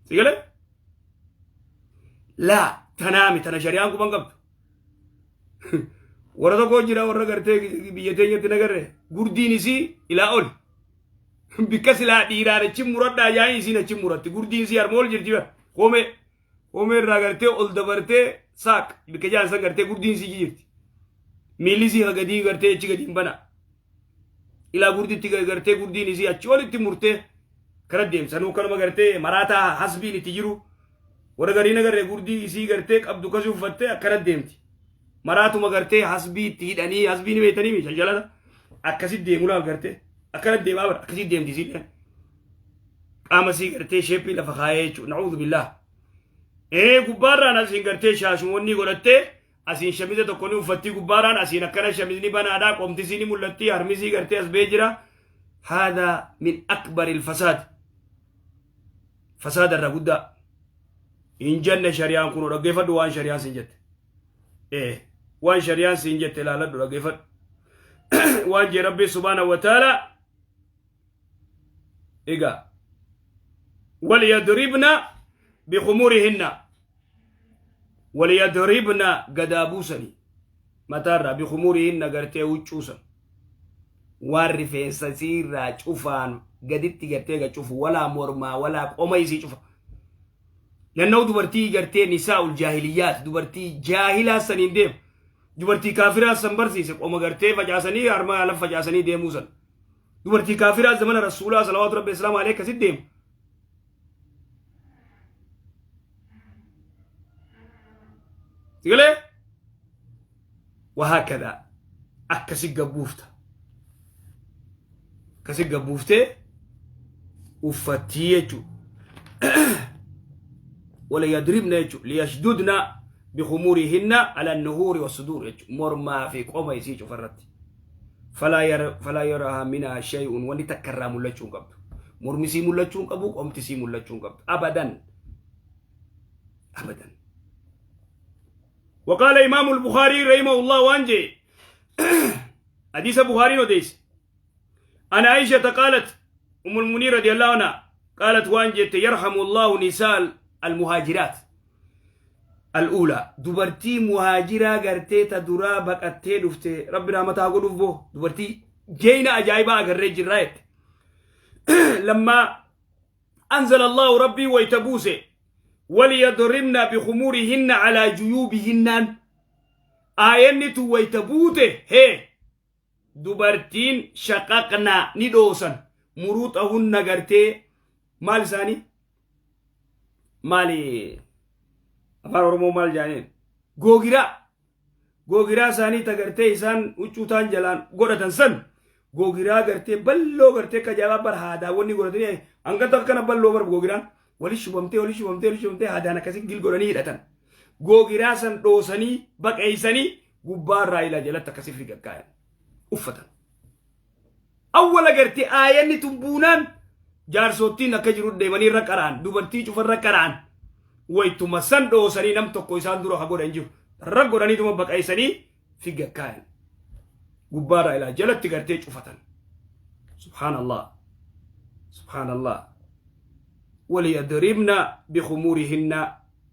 Si galee? Laa tanaami tana shari'aan quban qabdu. Warra tokko jira warra gartee biyya teenyatti nagarre gurdiin isii ilaa ol. Bikka silaa dhiiraan achi muradhaa yaa'in isiin achi muratti. Gurdiin isii harma ol jirti bara. Koomee. Koomee irraa gartee ol dabartee saaq bikka jaan san gartee gurdiin isii jirti. Miilli isii gadii gartee achi gadi hin bana. Ilaa gurditti gartee gurdiin isii achi olitti murtee kara deemsanuu kanuma gartee maraataa hasbiin itti jiru. Warra gariin agarree gurdii isii gartee qabdu kasii uffattee akkana deemti. Maraatuma gartee hasbii itti hidhanii hasbii ni beektanii mi shanjalata akkasi deemu laal gartee akkana deemaa bara akkasi deemti isiillee. Qaama isii gartee sheeppii lafa kaayee jechuudha. Na'uudhu billaah. Ee gubbaarraan asiin gartee shaashumoonni godhattee asiin shamiza tokko ni uffattii gubbaarraan asiin akkana shamizni banaadhaa qomti isii ni mul'atti harmi isii gartee as ba'ee jira. Haadha min akbaril fasaad. Fasaada irra guddaa. Hin jenne shari'aan kunoo dhaggeeffadhu waan shari'aan siin jette. Ee waan shari'aan siin jette ilaaladhu dhaggeeffadhu. Waan jee Rabbi subhaanahu wa ta'ala egaa waliyadribna bikhumurihinna waliyadribna gadaa buusanii mataarraa bikhumurihinna gartee huccuusan waan rifeensa isiirraa cufaan gaditti gartee ga cufu walaa mormaa walaa qoma isii cufa. Nannoo dubartii gartee nisaa'ul jaahiliyyaat dubartii jaahilaa saniin deemu dubartii kaafiraa san barsiise qoma gartee facaasanii harma ala facaasanii deemuu san dubartii kaafiraa zamana rasuulaa salawaatu rabbi islaama alayhi akkasitti deemu. Sigalee? Wahaakadha akkasi gabbuufta. Akkasi gabbuuftee uffattii jechuudha. Wala yadribna jechuudha. Liyashdudna bikhumurihinna ala nuhuuri wasuduur jechuudha. Mormaa fi qoma isii cufarratti. Falaa yarahaa minhaa shay'un wanni takka irraa mul'achuu hin qabdu. Mormi isii mul'achuu hin qabu, qomti isii mul'achuu hin qabdu. Abadan. Abadan. وقال إمام البخاري رحمه الله وانجي حديث بخاري وديس أنا عائشة قالت أم المؤمنين رضي الله عنها قالت وانجي يرحم الله نساء المهاجرات الأولى دبرتي مهاجرة غرتي تدرا بقتي دفتي ربنا رحمتها قدوف بو دبرتي جينا أجايبا أغري جرايت لما أنزل الله ربي ويتبوسه وليضربن بخمورهن على جيوبهن آياني تو ويتبوته هي dubartiin shaqaqna ni dhoosan muruuxahunna gartee maal isaanii maali afaan oromoo maal jaaniin googiraa googiraa isaanii ta gartee isaan huccuu taan jalaan godhatan san googiraa gartee balloo gartee akka ajaa'ibaa bar haadaa wanni godhatanii hanga takka kana balloo bar googiraan wali shubamtee wali shubamtee wali shubamtee haadaan akkasii gil godhanii hidhatan googiraa san dhoosanii baqeeysanii gubbaarraa ilaa jalatti akkasii fi gaggaayan uffatan. Awwala gartee aayanni tun buunaan jaarsoottiin akka jiru deemanii irra qara'an dubartii cufa irra qara'an waytuma san dhoosanii nam tokko isaan dura ha godhan jiru irra godhaniituma baqeessanii fi gakkaayan gubbaarraa ilaa jalatti gartee cufatan subhaanallah subhaanallah waliyadribna bikhumurihinna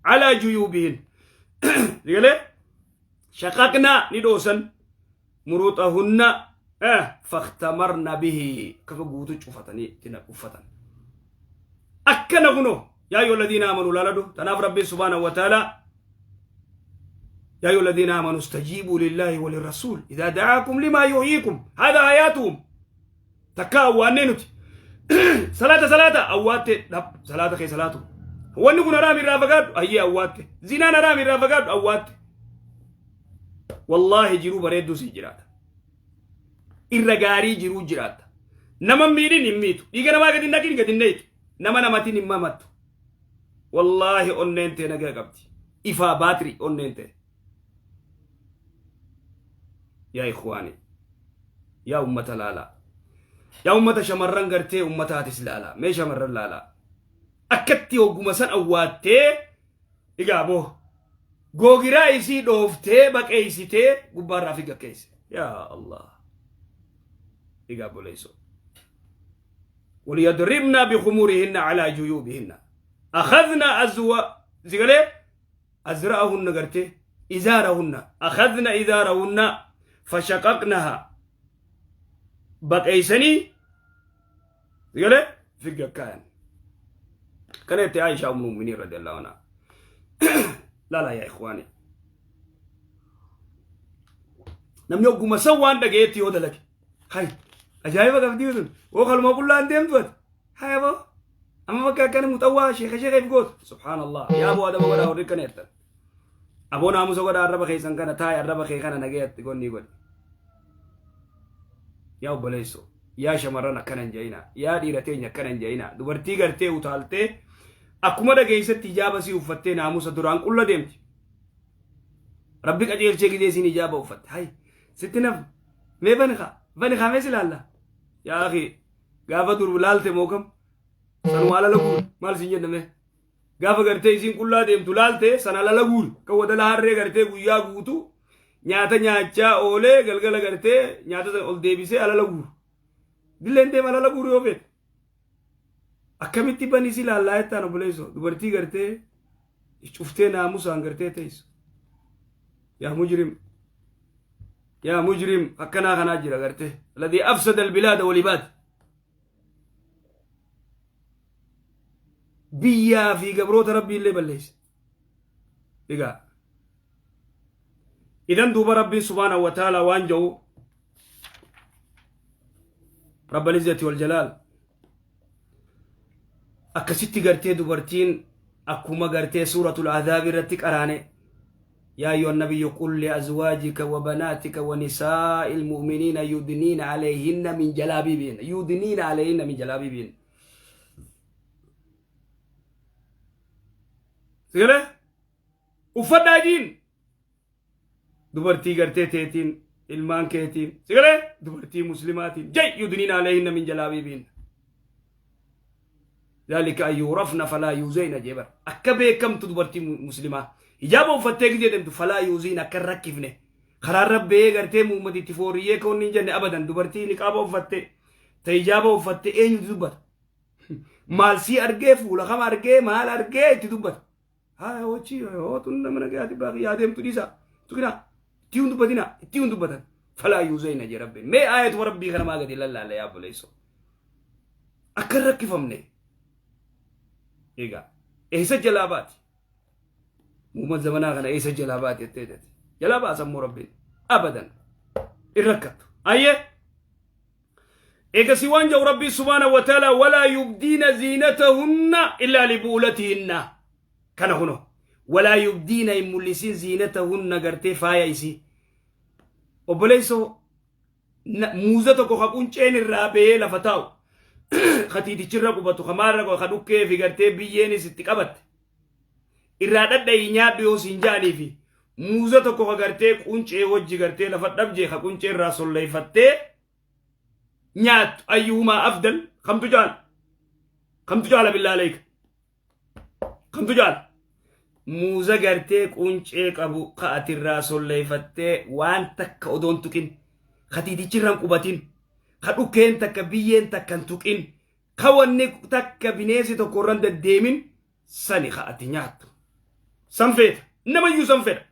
calaa juyuubihin galee shaqaqna ni dhoosan muruuxahunna fakhtamarna bihi akkasuma guutuu cufatanii itti uffatan. Akkana kunoo Yaa ayyuha alladhiina aamanuu laaladhu. Tanaaf Rabbiin subhaanahu wa ta'aalaa yaa ayyuha alladhiina aamanuu istajiibuu lillaahi wa lirrasuul idaa da'aakum limaa yuhyiikum haadaa hayaatuhum. Takka awwaannee nuti salaata salaata awwaatte dhab salaata kee salaatu. Wanni kun haraam irraa fagaadhu ayyee awwaatte. Zinaan haraam irraa fagaadhu awwaatte. Wallaahi jiruu bareedduu sii jiraata. Irra gaarii jiruu jiraatta. Nama miidhin hin miitu. Dhiiga namaa gadi hin naqin gadi hin neeytu. Nama namatiin hin mamattu. Wallaahi onneen tee nagaa qabdi. Ifaa baatiri onneen tee. Yaa ikhwaani. Yaa ummata laalaa. Yaa ummata shamarran gartee ummataatis laalaa. Mee shamarran laalaa. Akkatti hogguma san awwaattee egaa boo googiraa isii dhooftee baqeeysitee gubbaarraa fi gakkeesse. Yaa Allah. Egaa boleessoo. وليضربن بخمورهن على جيوبهن أخذنا أزوا زغلي أزرأهن قرتي إزارهن أخذنا إزارهن فشققنها بقيسني زغلي في كان كانت عائشة أم المؤمنين رضي الله عنها. لا لا يا إخواني namni ogguma san waan dhagayeetti yoo dalage hay ajaa'iba qabdii sun oo kaluma qullaan deemtu ati hay aboo amma bakka akkana muxawwaa sheeka sheeka if gootu subhaanallah. Yaa aboo adaba godhaa warri akkana jettan aboo naamusa godhaa arraba keessan kana taa'e arraba kee kana nagayatti gonnii godhi. Yaa obboleesso, yaa shamarran akkana hin jedhina, yaa dhiira teenya akkana hin jedhina. Dubartii gartee utaaltee akkuma dhageessetti hijaaba sii uffattee naamusa duraan qulla deemti. Rabbi qajeelchee gidee isiin hijaaba uffatte. Hay sitti naf mee bani kaa bani kaa mee si laalla. Yaa akhi gaafa dur laalte moo kam sanuma alala guuri maal siin jenna mee. Gaafa gartee isiin qullaa deemtu laalte sana alala guuri kan wadala harree gartee guyyaa guutuu nyaata nyaachaa oolee galgala gartee nyaata sana ol deebisee alala guuru. Dilleen deema alala guuru yoo feete. Akkamitti bani si laallaa jettaan obboleessoo dubartii gartee cuftee naamusaan gartee teessu. Yaa mujrim yaa mujrim akkanaa kanaa jira gartee. Alladii afsada albilaada walibaad. Biyyaa fi gabroota rabbii illee balleesse. Egaa idan duuba rabbiin subhaanahu wa ta'ala waan jedhu rabbal izzati wal jalaal akkasitti gartee dubartiin akkuma gartee suuratul ahzaab irratti qaraane يا أيها النبي قل لأزواجك وبناتك ونساء المؤمنين يدنين عليهن من جلابيبهن يدنين عليهن من جلابيبهن. Sigale uffadhaa jiin dubartii gartee teetiin ilmaan keetiin sigale dubartii muslimaatiin jay yudniina alayhinna min jalaabiibihinna ذلك أن يعرفن فلا يؤذين jebar akka beekamtu dubartii muslimaa hijaaba uffattee gizee deemtu فلا يؤذين akka hin rakkifne karaa rabbee gartee muummati itti fooriyyee koonni hin jenne abadan. Dubartii niqaaba uffattee ta hijaaba uffattee eenyutu dubbata? Maal sii argee fuula kam argee maal argee itti dubbata? Haa hochi hootun nama nagayaati baaqii yaa deemtu dhiisa tuqina itti hin dubbatina itti hin dubbatan فلا يؤذين jee rabbiin. Mee aayatuma rabbii kana maa gadi lallaala yaa obboleessoo akka hin rakkifamne. Egaa eessa jalaa baati muummat zamanaa kana eessa jalaa baati jettee jette jalaa baasa immoo rabbiin abadan hin rakkattu. Ayyee eegasi waan jedhu rabbiin subhaanahu wa ta'ala ولا يبدين زينتهن إلا لبعولتهن kana kuno ولا يبدين hin mul'isin زينتهن gartee faaya isii. Obboleessoo, muuza tokko ka qunceen irraa ba'ee lafa taa'u ka tiitichirra qubatu ka maalirra ka dhukkee fi gartee biyyeenis itti qabatte irraa dhadha'i nyaadhu yoo siin ja'anii fi muuza tokko ka gartee quncee wajji gartee lafa dhabjee ka quncee irraa solleeffattee nyaattu أيهما أفضل? Kamtu caala? Kamtu caala? بالله عليك kamtu caala? Muuza gartee quncee qabu ka atirraa solleeffattee waan takka odoon tuqin ka tiitichirraan qubatin ka dhukkeen takka biyyeen takka hin tuqin ka wanni takka bineensi tokko irran deddeemin sani ka ati nyaattu san feeta. Namayyuu san fedha.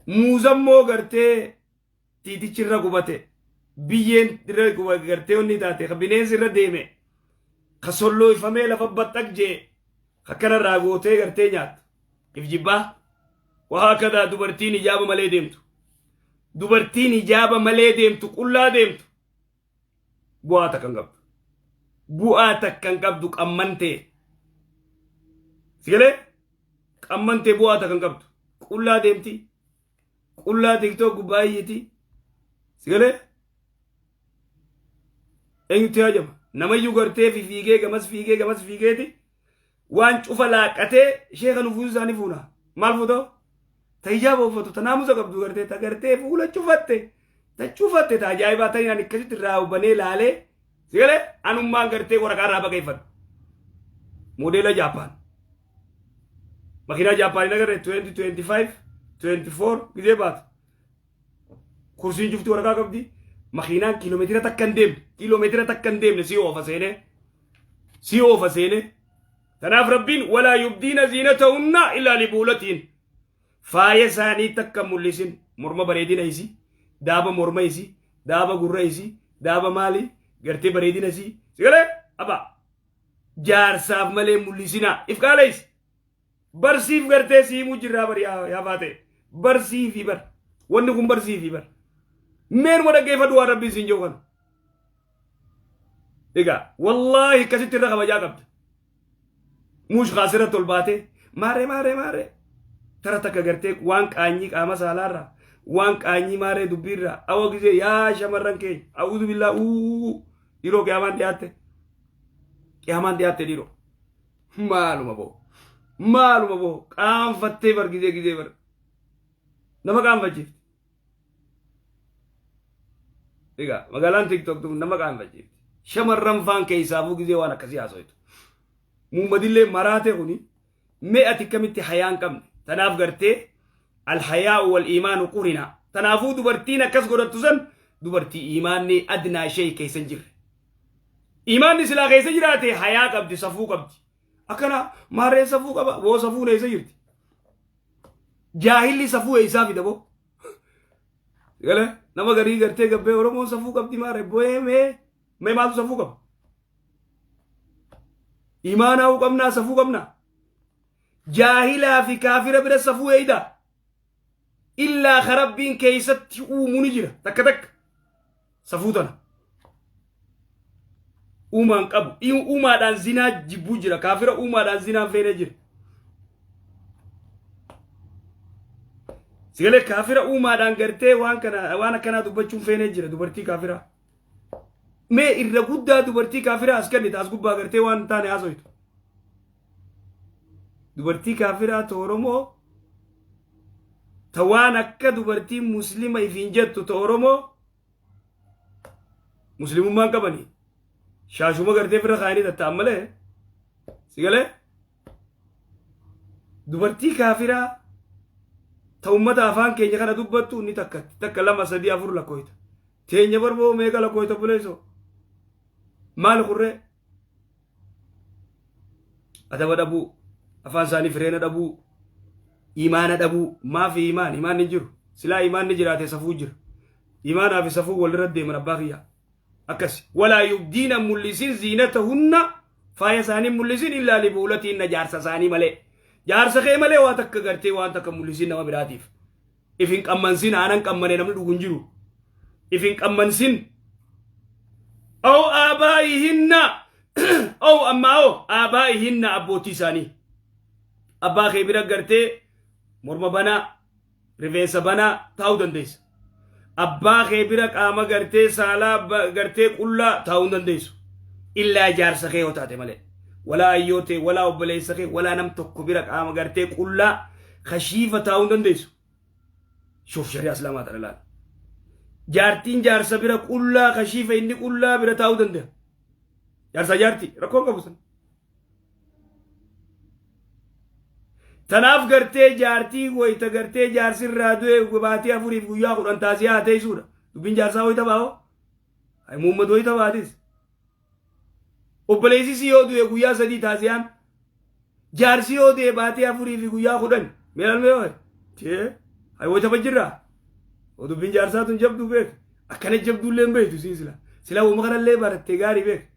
Muuzammoo gartee tiitichirra qubate biyyeen irra gartee onni taate ka bineensi irra deeme ka solloofamee lafa baxxaq jee. Akkanarraa gootee gartee nyaattu. If jibbaa. Wahaakadaa dubartiin hijaaba malee deemtu. Dubartiin hijaaba malee deemtu, qullaa deemtu, bu'aa takka hin qabdu. Bu'aa takka hin qabdu, qammantee. Sigalee qammantee bu'aa takka hin qabdu. Qullaa deemti. Qullaa TikTok gubbaa iyyiti. Sigalee eenyutti hajama? Namayyuu gartee fiigee gamas fiigee gamas fiigeeti waan cufa laaqqatee ishee kan uffisuu isaanii fuuna. Maal fuuta'u? Ta hijaaba uffatu, ta naamusa qabdu gartee, ta gartee fuula cufatte, ta cufatte, ta ajaa'ibaa ta'in ani akkasitti irraa hubanee laalee sigalee anummaan gartee waraqaa irraa baqeeffadhu. Moodeela Jaappaan. Makiinaa Jaappaan hin agarre 2025, 24 gizee baatu. Kursiin cufti waraqaa qabdi. Makiinaan kiiloomeetira takka hin deemne. Kiiloomeetira takka hin deemne si oofa seenee. Si oofa seenee. Kanaaf Rabbiin walaa yubdiina ziinatahunna illaa libuulatiin. Faaya isaanii takka mul'isin. Morma bareedina isii. Daaba morma isii. Daaba gurra isii. Daaba maali? Gartee bareedina isii. Sigalee? Abaa. Jaarsaaf malee mul'isinaa. If qaaleessi. Barsiif gartee siimuu jirraa bari yaa baate. Barsiifi bar. Wanni kun barsiifi bar. Meenuma dhaggeeffadhu waan Rabbiin siin jiru kana. Egaa wallaahi akkasitti irra kabajaa qabda. Muush kaasirratti ol baatee maaree maaree maaree tara takka gartee waan qaanyii qaama saalaarraa, waan qaanyii maaree dubbiirraa awwa gisee yaa shamarran keenya, a'uuzu billaa, uu dhiiroo, qiyaamaan dhiyaatte, qiyaamaan dhiyaatte dhiiroo. Maaluma boo, maaluma boo, qaanfattee bar gizee gizee bar nama qaanfachiifti. Egaa magaalaan TikTok tun nama qaanfachiifti. Shamarran faan keessaafuu gizee waan akkasii haasoitu. Muummadillee maraate kuni mee ati akkamitti hayaa hin qabne? Tanaaf gartee alhayaa'u wal iimaanu qurina. Tanaafuu dubartiin akkas godhattu san dubartii iimaanni adnaa ishee keessa hin jirre. Iimaanni silaa keessa jiraate hayaa qabdi, safuu qabdi. Akkana maarreen safuu qaba, boo safuun eessa jirti? Jaahilli safuu eessaa fida boo? Galee nama garii gartee gabbee Oromoon safuu qabdi maarree boo'ee mee mee maaltu safuu qaba? Imaanaa qabnaa, safuu qabnaa? Jaahilaa fi kaafira bira safuu eeydaa? Illaa ka Rabbiin keessatti uumu ni jira takka takka safuu tana. Uumaan qabu. Uumaadhaan zinaa jibbuu jira. Kaafira uumaadhaan zinaan feenee jira. Sigalee kaafira uumaadhaan gartee waan kana waan akkanaa dubbachuun feenee jira dubartii kaafiraa. Mee irra guddaa dubartii kaafiraa as kennite as gubbaa gartee waan hin taane haasoytu. Dubartii kaafiraa ta Oromoo ta waan akka dubartii muslima ifiin jettu, ta Oromoo muslimummaan qabanii shaashuma gartee fira kaayanii tatta'an malee, sigalee dubartii kaafiraa ta ummata afaan keenya kana dubbattu ni takka takka, lama, sadii, afur lakkooyta. Teenya barboo meeqa lakkooyta buleessoo? Maal kurree adaba dhabuu, afaan isaanii fireena dhabuu, imaana dhabuu. Maafi imaan imaan hin jiru. Silaa imaanni jiraate safuu jira. Imaanaa fi safuu walirra deeman, abbaa kiyyaa. Akkas walaa yubdiina mul'isin ziinatahunna, faaya isaanii mul'isin, illaa libuulatiinna, jaarsa isaanii malee. Jaarsa kee malee waa takka gartee waan takka mul'isin nama biraatiif. If hin qammansin, aanan qammane namni dhugu hin jiru. If hin qammansin. Aw aabaa'ihinna, aw ammaa oo aabaa'ihinna, abbootii isaanii. Abbaa kee bira gartee morma banaa, rifeensa banaa taa'uu dandeessa. Abbaa kee bira qaama gartee saalaa gartee qullaa taa'uu hin dandeessu. Illaa jaarsa kee yoo taate malee. Walaa ayyoo ta'e, walaa obboleessa kee, walaa nam tokko bira qaama gartee qullaa kashiifa taa'uu hin dandeessu. Shuuf shari'aa islaamaa tana laala. Jaartiin jaarsa bira qullaa kashiifa inni qullaa bira taa'uu danda'a. Jaarsa jaartii rakkoon qabu sana. Tanaaf gartee jaartii wayita gartee jaarsi irraa du'e baatii 4f guyyaa 10 taasisaa haa teessuudha. Dubbiin jaarsaa wayita baa'oo. Muummad wayita baatis. Obboleessi yoo du'e guyyaa 3 taasiyaan. Jaarsi yoo du'e baatii 4 fi guyyaa 10. Meelaan mee wayi? Tee hay wayita bajjirraa. Dubbiin jaarsaa tun jabduu beek. Akkana jabduullee hin beektu siin sila. Sila uuma kanallee barattee gaarii beek.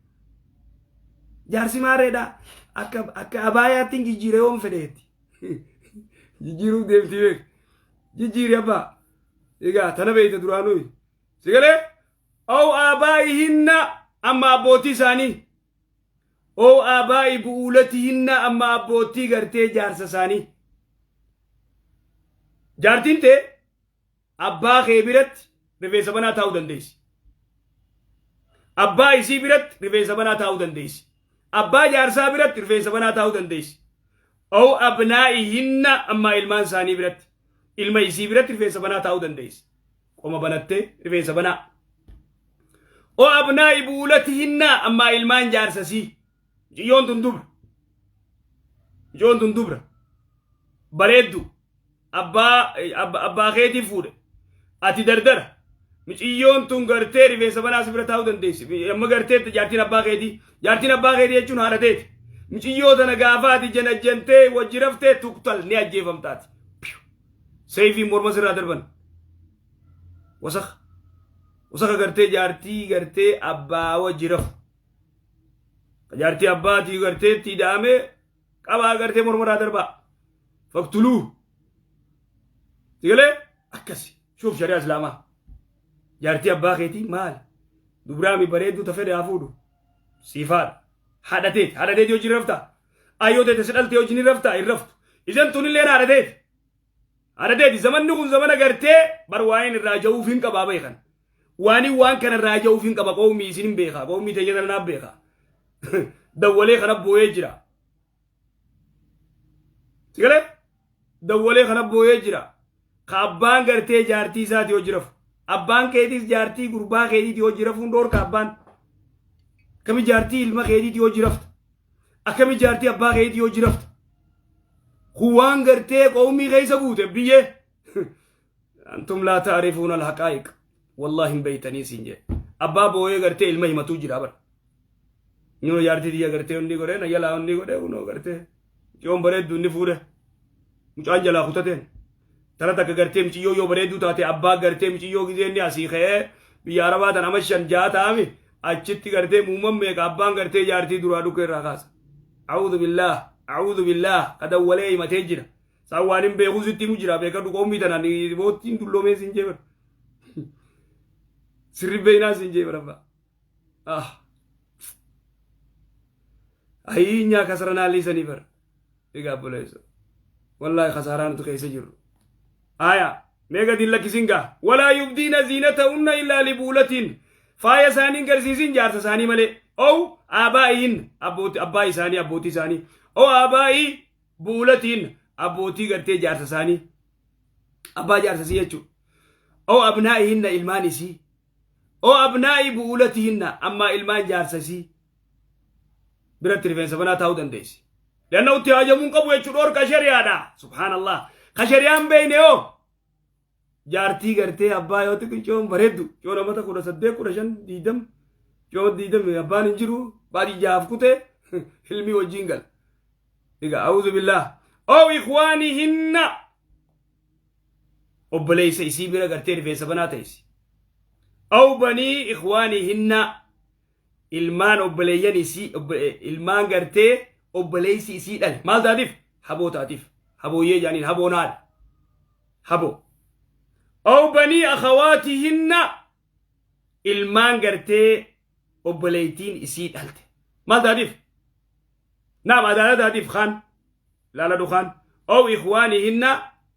Jaarsi maareedha. Akka abaayaatti jijjiire yoon fedheetti. Jijjiiruuf deemti beek. Jijjiiri abbaa. Egaa tana beeyta duraanuu. Si galee? أو آبائهن amma abbootii isaanii. أو آباء بعولتهن amma abbootii gartee jaarsa isaanii. Jaartiin tee abbaa kee biratti rifeensa banaa taa'uu dandeessi. Abbaa isii biratti rifeensa banaa taa'uu dandeessi. Abbaa jaarsaa biratti rifeensa banaa taa'uu dandeessi. أو أبنائهن amma ilmaan isaanii biratti. Ilma isii biratti rifeensa banaa taa'uu dandeessi. Qoma banattee rifeensa banaa. أو أبناء بعولتهن amma ilmaan jaarsasii. Mucayyoon tun dubra. Mucayyoon tun dubra. Bareeddu. Abbaa keetii fuudhe. Ati dardara. Mucayyoon tun gartee rifeensa banaa si bira taa'uu dandeessi. Amma gartee jaartiin abbaa keetii. Jaartiin abbaa keetii jechuun haadha teeti. Mucayyoo tana gaafa ati janajjantee wajji raftee تقتل ni ajjeefamtaati. Seefiin morma sirraa darban. Wasakha. Wasakha gartee jaartii gartee abbaa wajji rafu. Jaartii abbaatii gartee itti hidhamee qabaa gartee morma irraa darbaa. فاقتلوه. Sigalee akkasi. شوف shari'aa Islaamaa. Jaartii abbaa keetii maali? Dubraami bareedduu ta fedhe haa fuudhu. Siifaadha. Haadhateeti. Haadhateeti hojii raftaa. Ayyoo teete si dhaltee hojii ni raftaa hin raftu. Isan tunillee haadhateeti. Haadhateeti zamanni kun zamana gartee bar waa'een irraa ja'uuf hin qabaa beekan. Waani waan kana irraa ja'uuf hin qaba, qawmii isin hin beekaa, qawmii teeyya naaf beekaa. Dawwalee kana boo'ee jira. Sigalee? Dawwalee kana boo'ee jira. Ka abbaan gartee jaartii isaati hojii rafu. Abbaan keetiis jaartii gurbaa keetiiti hojii rafuun dhoorka abbaan. Akkami jaartii ilma keetiiti hojii rafta? Akkami jaartii abbaa keetii hojii rafta? Kun waan gartee qawmii keessa guute biyyee. أنتم لا تعرفون الحقائق. والله hin beeytanii siin jee. Abbaa boo'ee gartee ilma himatuu jira bara. Ñoo jaartii tiyya gartee inni godhee na jalaa inni godhee kunoo gartee. Yoon bareeddu inni fuudhe. Mucaan jalaa kutateen. Tara takka gartee muciyyoo yoo bareedduu taate abbaa gartee muciyyoo gizee inni asii ka'ee biyya Arabaa tan ama 5 6 ta'ami achitti gartee muuman meeqa abbaan gartee jaartii duraa dhukkee irraa kaasa. أعوذ بالله، أعوذ بالله, kadawwalee himatee jira. Isaan waan hin beeku sitti himu jira, beekadhu. Qoomii tanaan boottiin dulloomee siin jee bara. Sirri beeynaa siin jee bara abbaa. Ah. Ayii nyaa kasranaa liisanii bara. Egaa obboleessa. Wallaahi kasaaraan nuti keessa jirru. Aya, mee gadi hin lakkisin gaa. ولا يبدين زينتهن إلا لبعولتهن. Faaya isaanii hin garsiisin jaarsa isaanii malee. أو آبائهن abbaa isaanii, abbootii isaanii. أو آباء بعولتهن abbootii gartee jaarsa isaanii. Abbaa jaarsa isii jechuudha. أو أبنائهن ilmaan isii. أو أبناء بعولتهن ammaa ilmaan jaarsa isii. Biratti rifeensa banaa taa'uu dandeessi. لأنه itti hajamuun qabu jechuudha, dhorka shari'aadha. سبحان الله. Ka shari'aan beeyne hoo? Jaartii gartee abbaa yoo xiqqi coon bareeddu coon amata 18, 15, 20, coon 20 abbaan hin jiru, baadii jahaaf kutee ilmi wajjin gala. Egaa أعوذ بالله. أو إخوانهن obboleessa isii bira gartee rifeensa banaa ta'isi. أو بني إخوانهن ilmaan obboleeyyan isii, ilmaan gartee obboleessi isii dhale maal taatiif? Haboo taatiif. Habooyyee jaaniin, haboonaadha. Haboo. أو بني أخواتهن ilmaan gartee obboleeytiin isii dhalte maal taatiif? Naam, adaala taatiif kaan laala dukaan. أو إخوانهن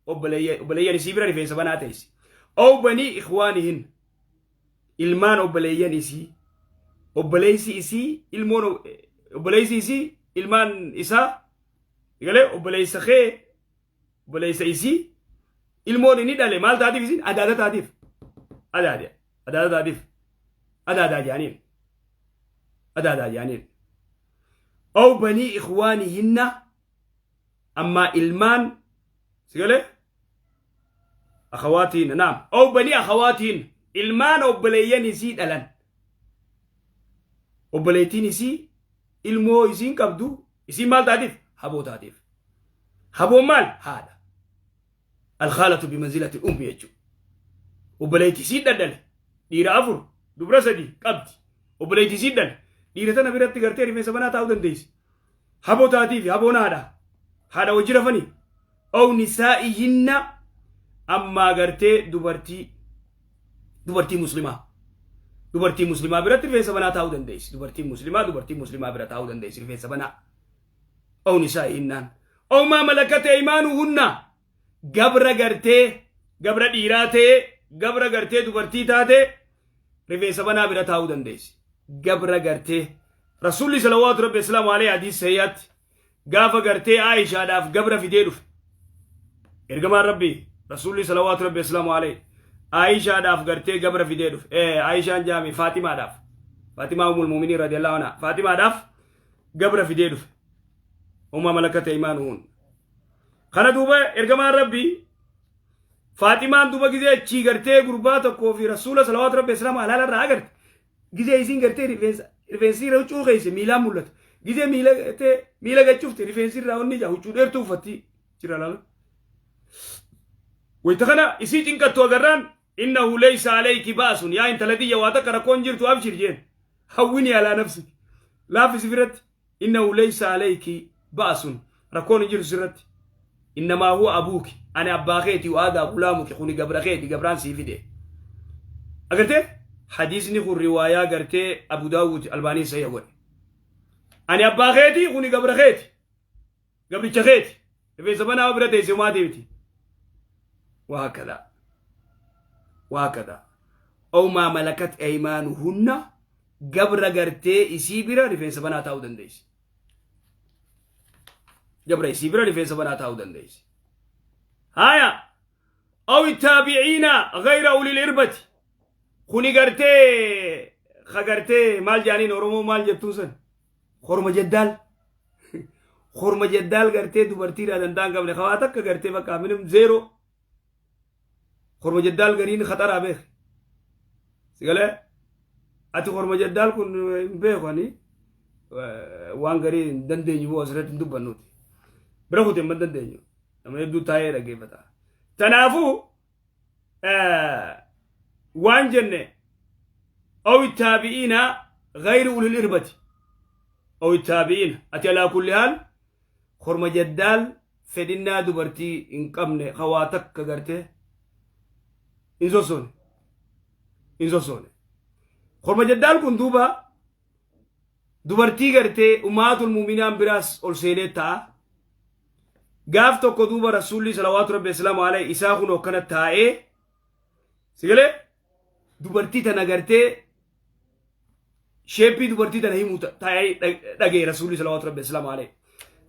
obboleeyyan isii bira rifeensa banaa ta'isi. أو بني إخوانهن ilmaan obboleeyyan isii, obboleessi isii, ilmoon obboleessi isii, ilmaan isaa galee obboleessa kee, obboleessa isii ilmoon inni dhale maal taatiif isin? Adaada taatiif. Adaada, adaada taatiif, adaadaa jaaniin, adaadaa jaaniin. أو بني إخوانهن ammaa ilmaan sigalee أخواتهن, نعم, أو بني أخواتهن ilmaan obboleeyyan isii dhalan, obboleettiin isii ilmoo isiin qabdu isiin maal taatiif? Haboo taatiif. Haboon maal? Haadha. الخالة بمنزلة الأم jechuudha. Obboleettii isii dhadhale dhiira afur, dubra sadi qabdi. Obboleettii isii dhale dhiira tana biratti gartee rifeensa banaa taa'uu dandeessi. Haboo taatii fi haboon haadha. Haadha wajji rafanii. Aw nisaa'ihinna, ammaa gartee dubartii muslimaa. Dubartii muslimaa biratti rifeensa banaa taa'uu dandeessi. Dubartiin muslimaa dubartii muslimaa bira taa'uu dandeessi rifeensa banaa. Aw nisaa'ihinnaan. Aw maa malakat aymaanuhunna, gabra gartee gabra dhiiraa ta'ee gabra gartee dubartii taate rifeensa banaa bira taa'uu dandeessi. Gabra gartee Rasuulli salawaatu rabbi islaamu alayhi hadiis sayyaatti gaafa gartee Aishaadhaaf gabra fidee dhufe. Ergamaan Rabbii Rasuulli salawaatu rabbi islaamu alayhi Aishaadhaaf gartee gabra fidee dhufe. Aishaan jaami Faatimaadhaaf. Faatimaa umul muuminiin radiyallahu anha. Faatimaadhaaf gabra fidee dhufe. Umma malakata imaanuhun. Kana duuba ergamaan Rabbii Faaximaan duuba gizee achii gartee gurbaa tokkoo fi Rasuula salawaatu rabbi islaamu halaala irraa agarte. Gizee isiin gartee rifeensa rifeensi irra huccuu keesse miilaan mul'ata. Gizee miila gartee miila gachufte rifeensi irraa onni jaa huccuu dheertuu uffatti jira laala. Wayita kana isii cinqattu agarraan, innahu laysa alayki ba'sun, yaa intala tiyya, waa takka rakkoon jirtu, abshir jeen. Hawwini alaa nafsi, laaffisi firratti. Innahu laysa alayki ba'sun, rakkoon hin jirtu sirratti. Innamaa huwa abuuki, ani abbaa keeti, wa haadhaa gulaamuki, kuni gabra keeti, gabraan sii fide. Agartee, hadiisni kun riwaayaa gartee Abu Daawud, Albaanii sahiha godhe. Ani abbaa keeti, kuni gabra keeti, gabricha keeti, rifeensa banaa bira teesse homaa miti. Waakada waakada aw maa malakat aymaanuhunna, gabra gartee isii bira rifeensa banaa taa'uu dandeessi. Gabra isii bira rifeensa banaa taa'uu dandeessi. Haya, aw ittaabiciina gayra ulil irbati, kuni gartee ka gartee maal jaaniin, Oromoo maal jettuun san, horma jeddaal, horma jeddaal gartee dubartiidhaa danda'an qabne kawaa takka gartee bakka minim zero. Horma jeddaal gariin khaxaraa beek sigalee. Ati horma jeddaal kun hin beeku, ani waan garii hin dandeenyu boo asirratti hin dubbannuuti bira kute hin dandeenyu, nama hedduu taa'ee dhaggeeffata. Tanaafuu waan jenne, aw ittaabi'iina gayri ulil irbati aw ittaabi'iina. Ati alaa kulli haal horma jeddaal fedhinnaa dubartii hin qabne ka waa takka gartee hin sossoone, hin sossoone. Horma jeddaal kun duuba dubartii gartee ummaatul muuminaan biraas ol seenee ta'a. Gaaf tokko duuba Rasuulli salawaatu rabbi islaamu alayhi isaa kun akkana taa'ee sigalee dubartii tana gartee shape dubartii tana himuu taa'ee dhagee. Rasuulli salawaatu rabbi islaamu alayhi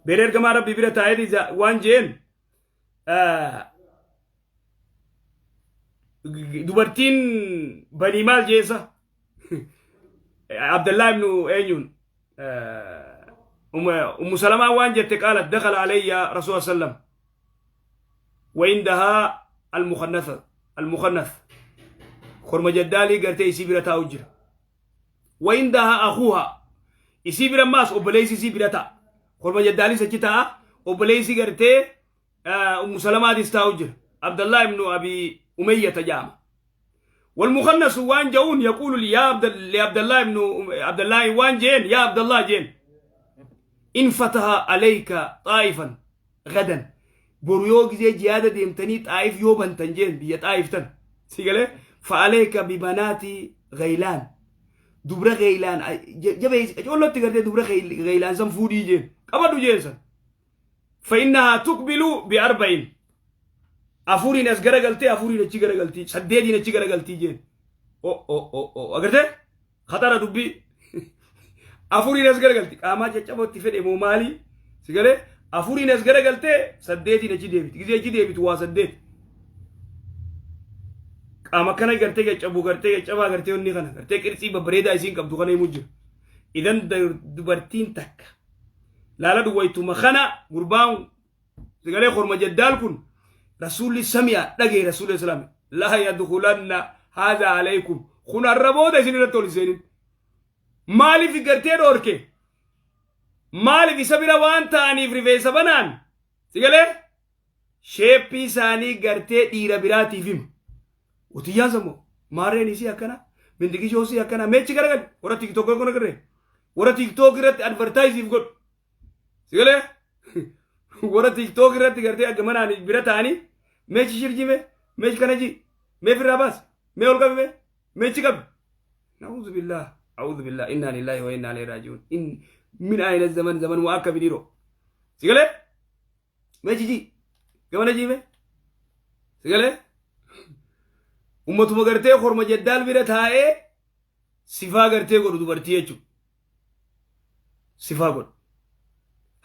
beera ergamaa rabbii bira taa'ee waan jeen, dubartiin banii maal jeessa, Abdallah ibnu eenyuun, Ummu Salamaa waan jette, qaalat dakhala alayya rasuul sallam wa indahaa almukannatha, almukannath, korma jaddaalii gartee isii bira taa'u jira, wa indahaa akuuha, isii bira maas obboleessi isii bira ta'a, korma jaddaalis achi ta'a, obboleessi gartee Ummu Salamaatis taa'u jira, Abdallah ibnu Abi Umayyata jedhama. والمخنث وان جون يقول لي يا عبد لعبد الله ابن عبد الله، وان جين يا عبد الله جين، إن فتح عليك طائفا غدا، boru yoo gizee jihaada deemtanii Xaa'if yoo bantan jeen, biyya Xaa'if tan si galee, فعليك ببنات غيلان، dubra Geylaan jabeessi qacoollotti gartee dubra Geylaan san fuudhii jeen, qabadhu jeen san. فإنها تقبل بأربع، afuriin as garagaltee, afuriin achi garagaltii, saddeetiin achi garagaltii jeen. O o o o, agartee, khatara dubbii. Afuriin as garagalti, qaamaa caccabootti fedhe moo maali si galee, afuriin as garagaltee saddeetiin achi deebiti. Gizee achi deebitu waa saddeet. Qaama kana gartee caccabu, gartee caccabaa, gartee onni kana gartee qirtsii babbareedaa isiin qabdu kana himuu jira. Idan dubartiin takka laala duwwaytuma kana gurbaan sigalee korma jeddaal kun, Rasuulli sami'a dhagee, Rasuulli islaami, laa yadkulanna haadha alaykum, kun har'a booda isin irratti ol hin seenin. Maaliif gartee dhoorke? Maaliif? Isa bira waan ta'aniif rifeensa banaan sigalee shape isaanii gartee dhiira biraatiif hima. Utiyyaan sammoo maarreen isii akkana, mindiqishoo isii akkana, meechi garagali warra TikTok kana garee warra TikTok irratti advertise godhu. Sigalee warra TikTok irratti gartee akka manaan bira ta'anii meechi shirjime, meechi kana ji, mee firraa baas, mee ol qabi, mee meechi qabi. Na'uudhu billah, a'uudhu billah, innaa lillahi wa innaa ilayhi raaji'uun. In min ayna zaman zaman waa akka bidhiiroo. Sigalee meechi ji gamana jiime. Sigalee ummatuma gartee horma jeddaal bira taa'ee sifaa gartee godhu dubartii jechuudha. Sifaa godhu.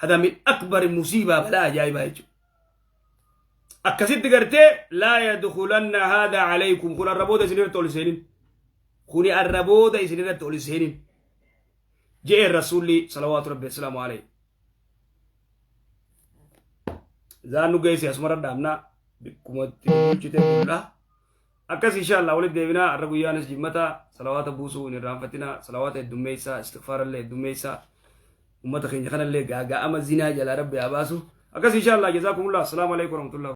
Hada min akbari musiibaa, balaa ajaa'ibaa jechuudha. Akkasitti gartee laa yadkulanna haadha alaykum, kun arrabooda isinirratti ol seenin. Kuni arrabooda isinirratti ol seenin. Je'een Rasuulli salawaatu rabbi assalaamu alayhi. Zaan nu geesse asumarra dhaabnaa, bikkumatti bulchite bullaa. Akkas inshallah walitti deebinaa. Har'a guyyaanis jimmata, salawaata buusuu hin irraanfatinaa, salawaata heddummeessaa, istighfaarallee heddummeessaa, ummata keenya kanallee gaaga'ama zinaa jalaa rabbi haa baasu. Akkas inshallah, jazaakumullah, assalaamu alaikum warahmatullahi.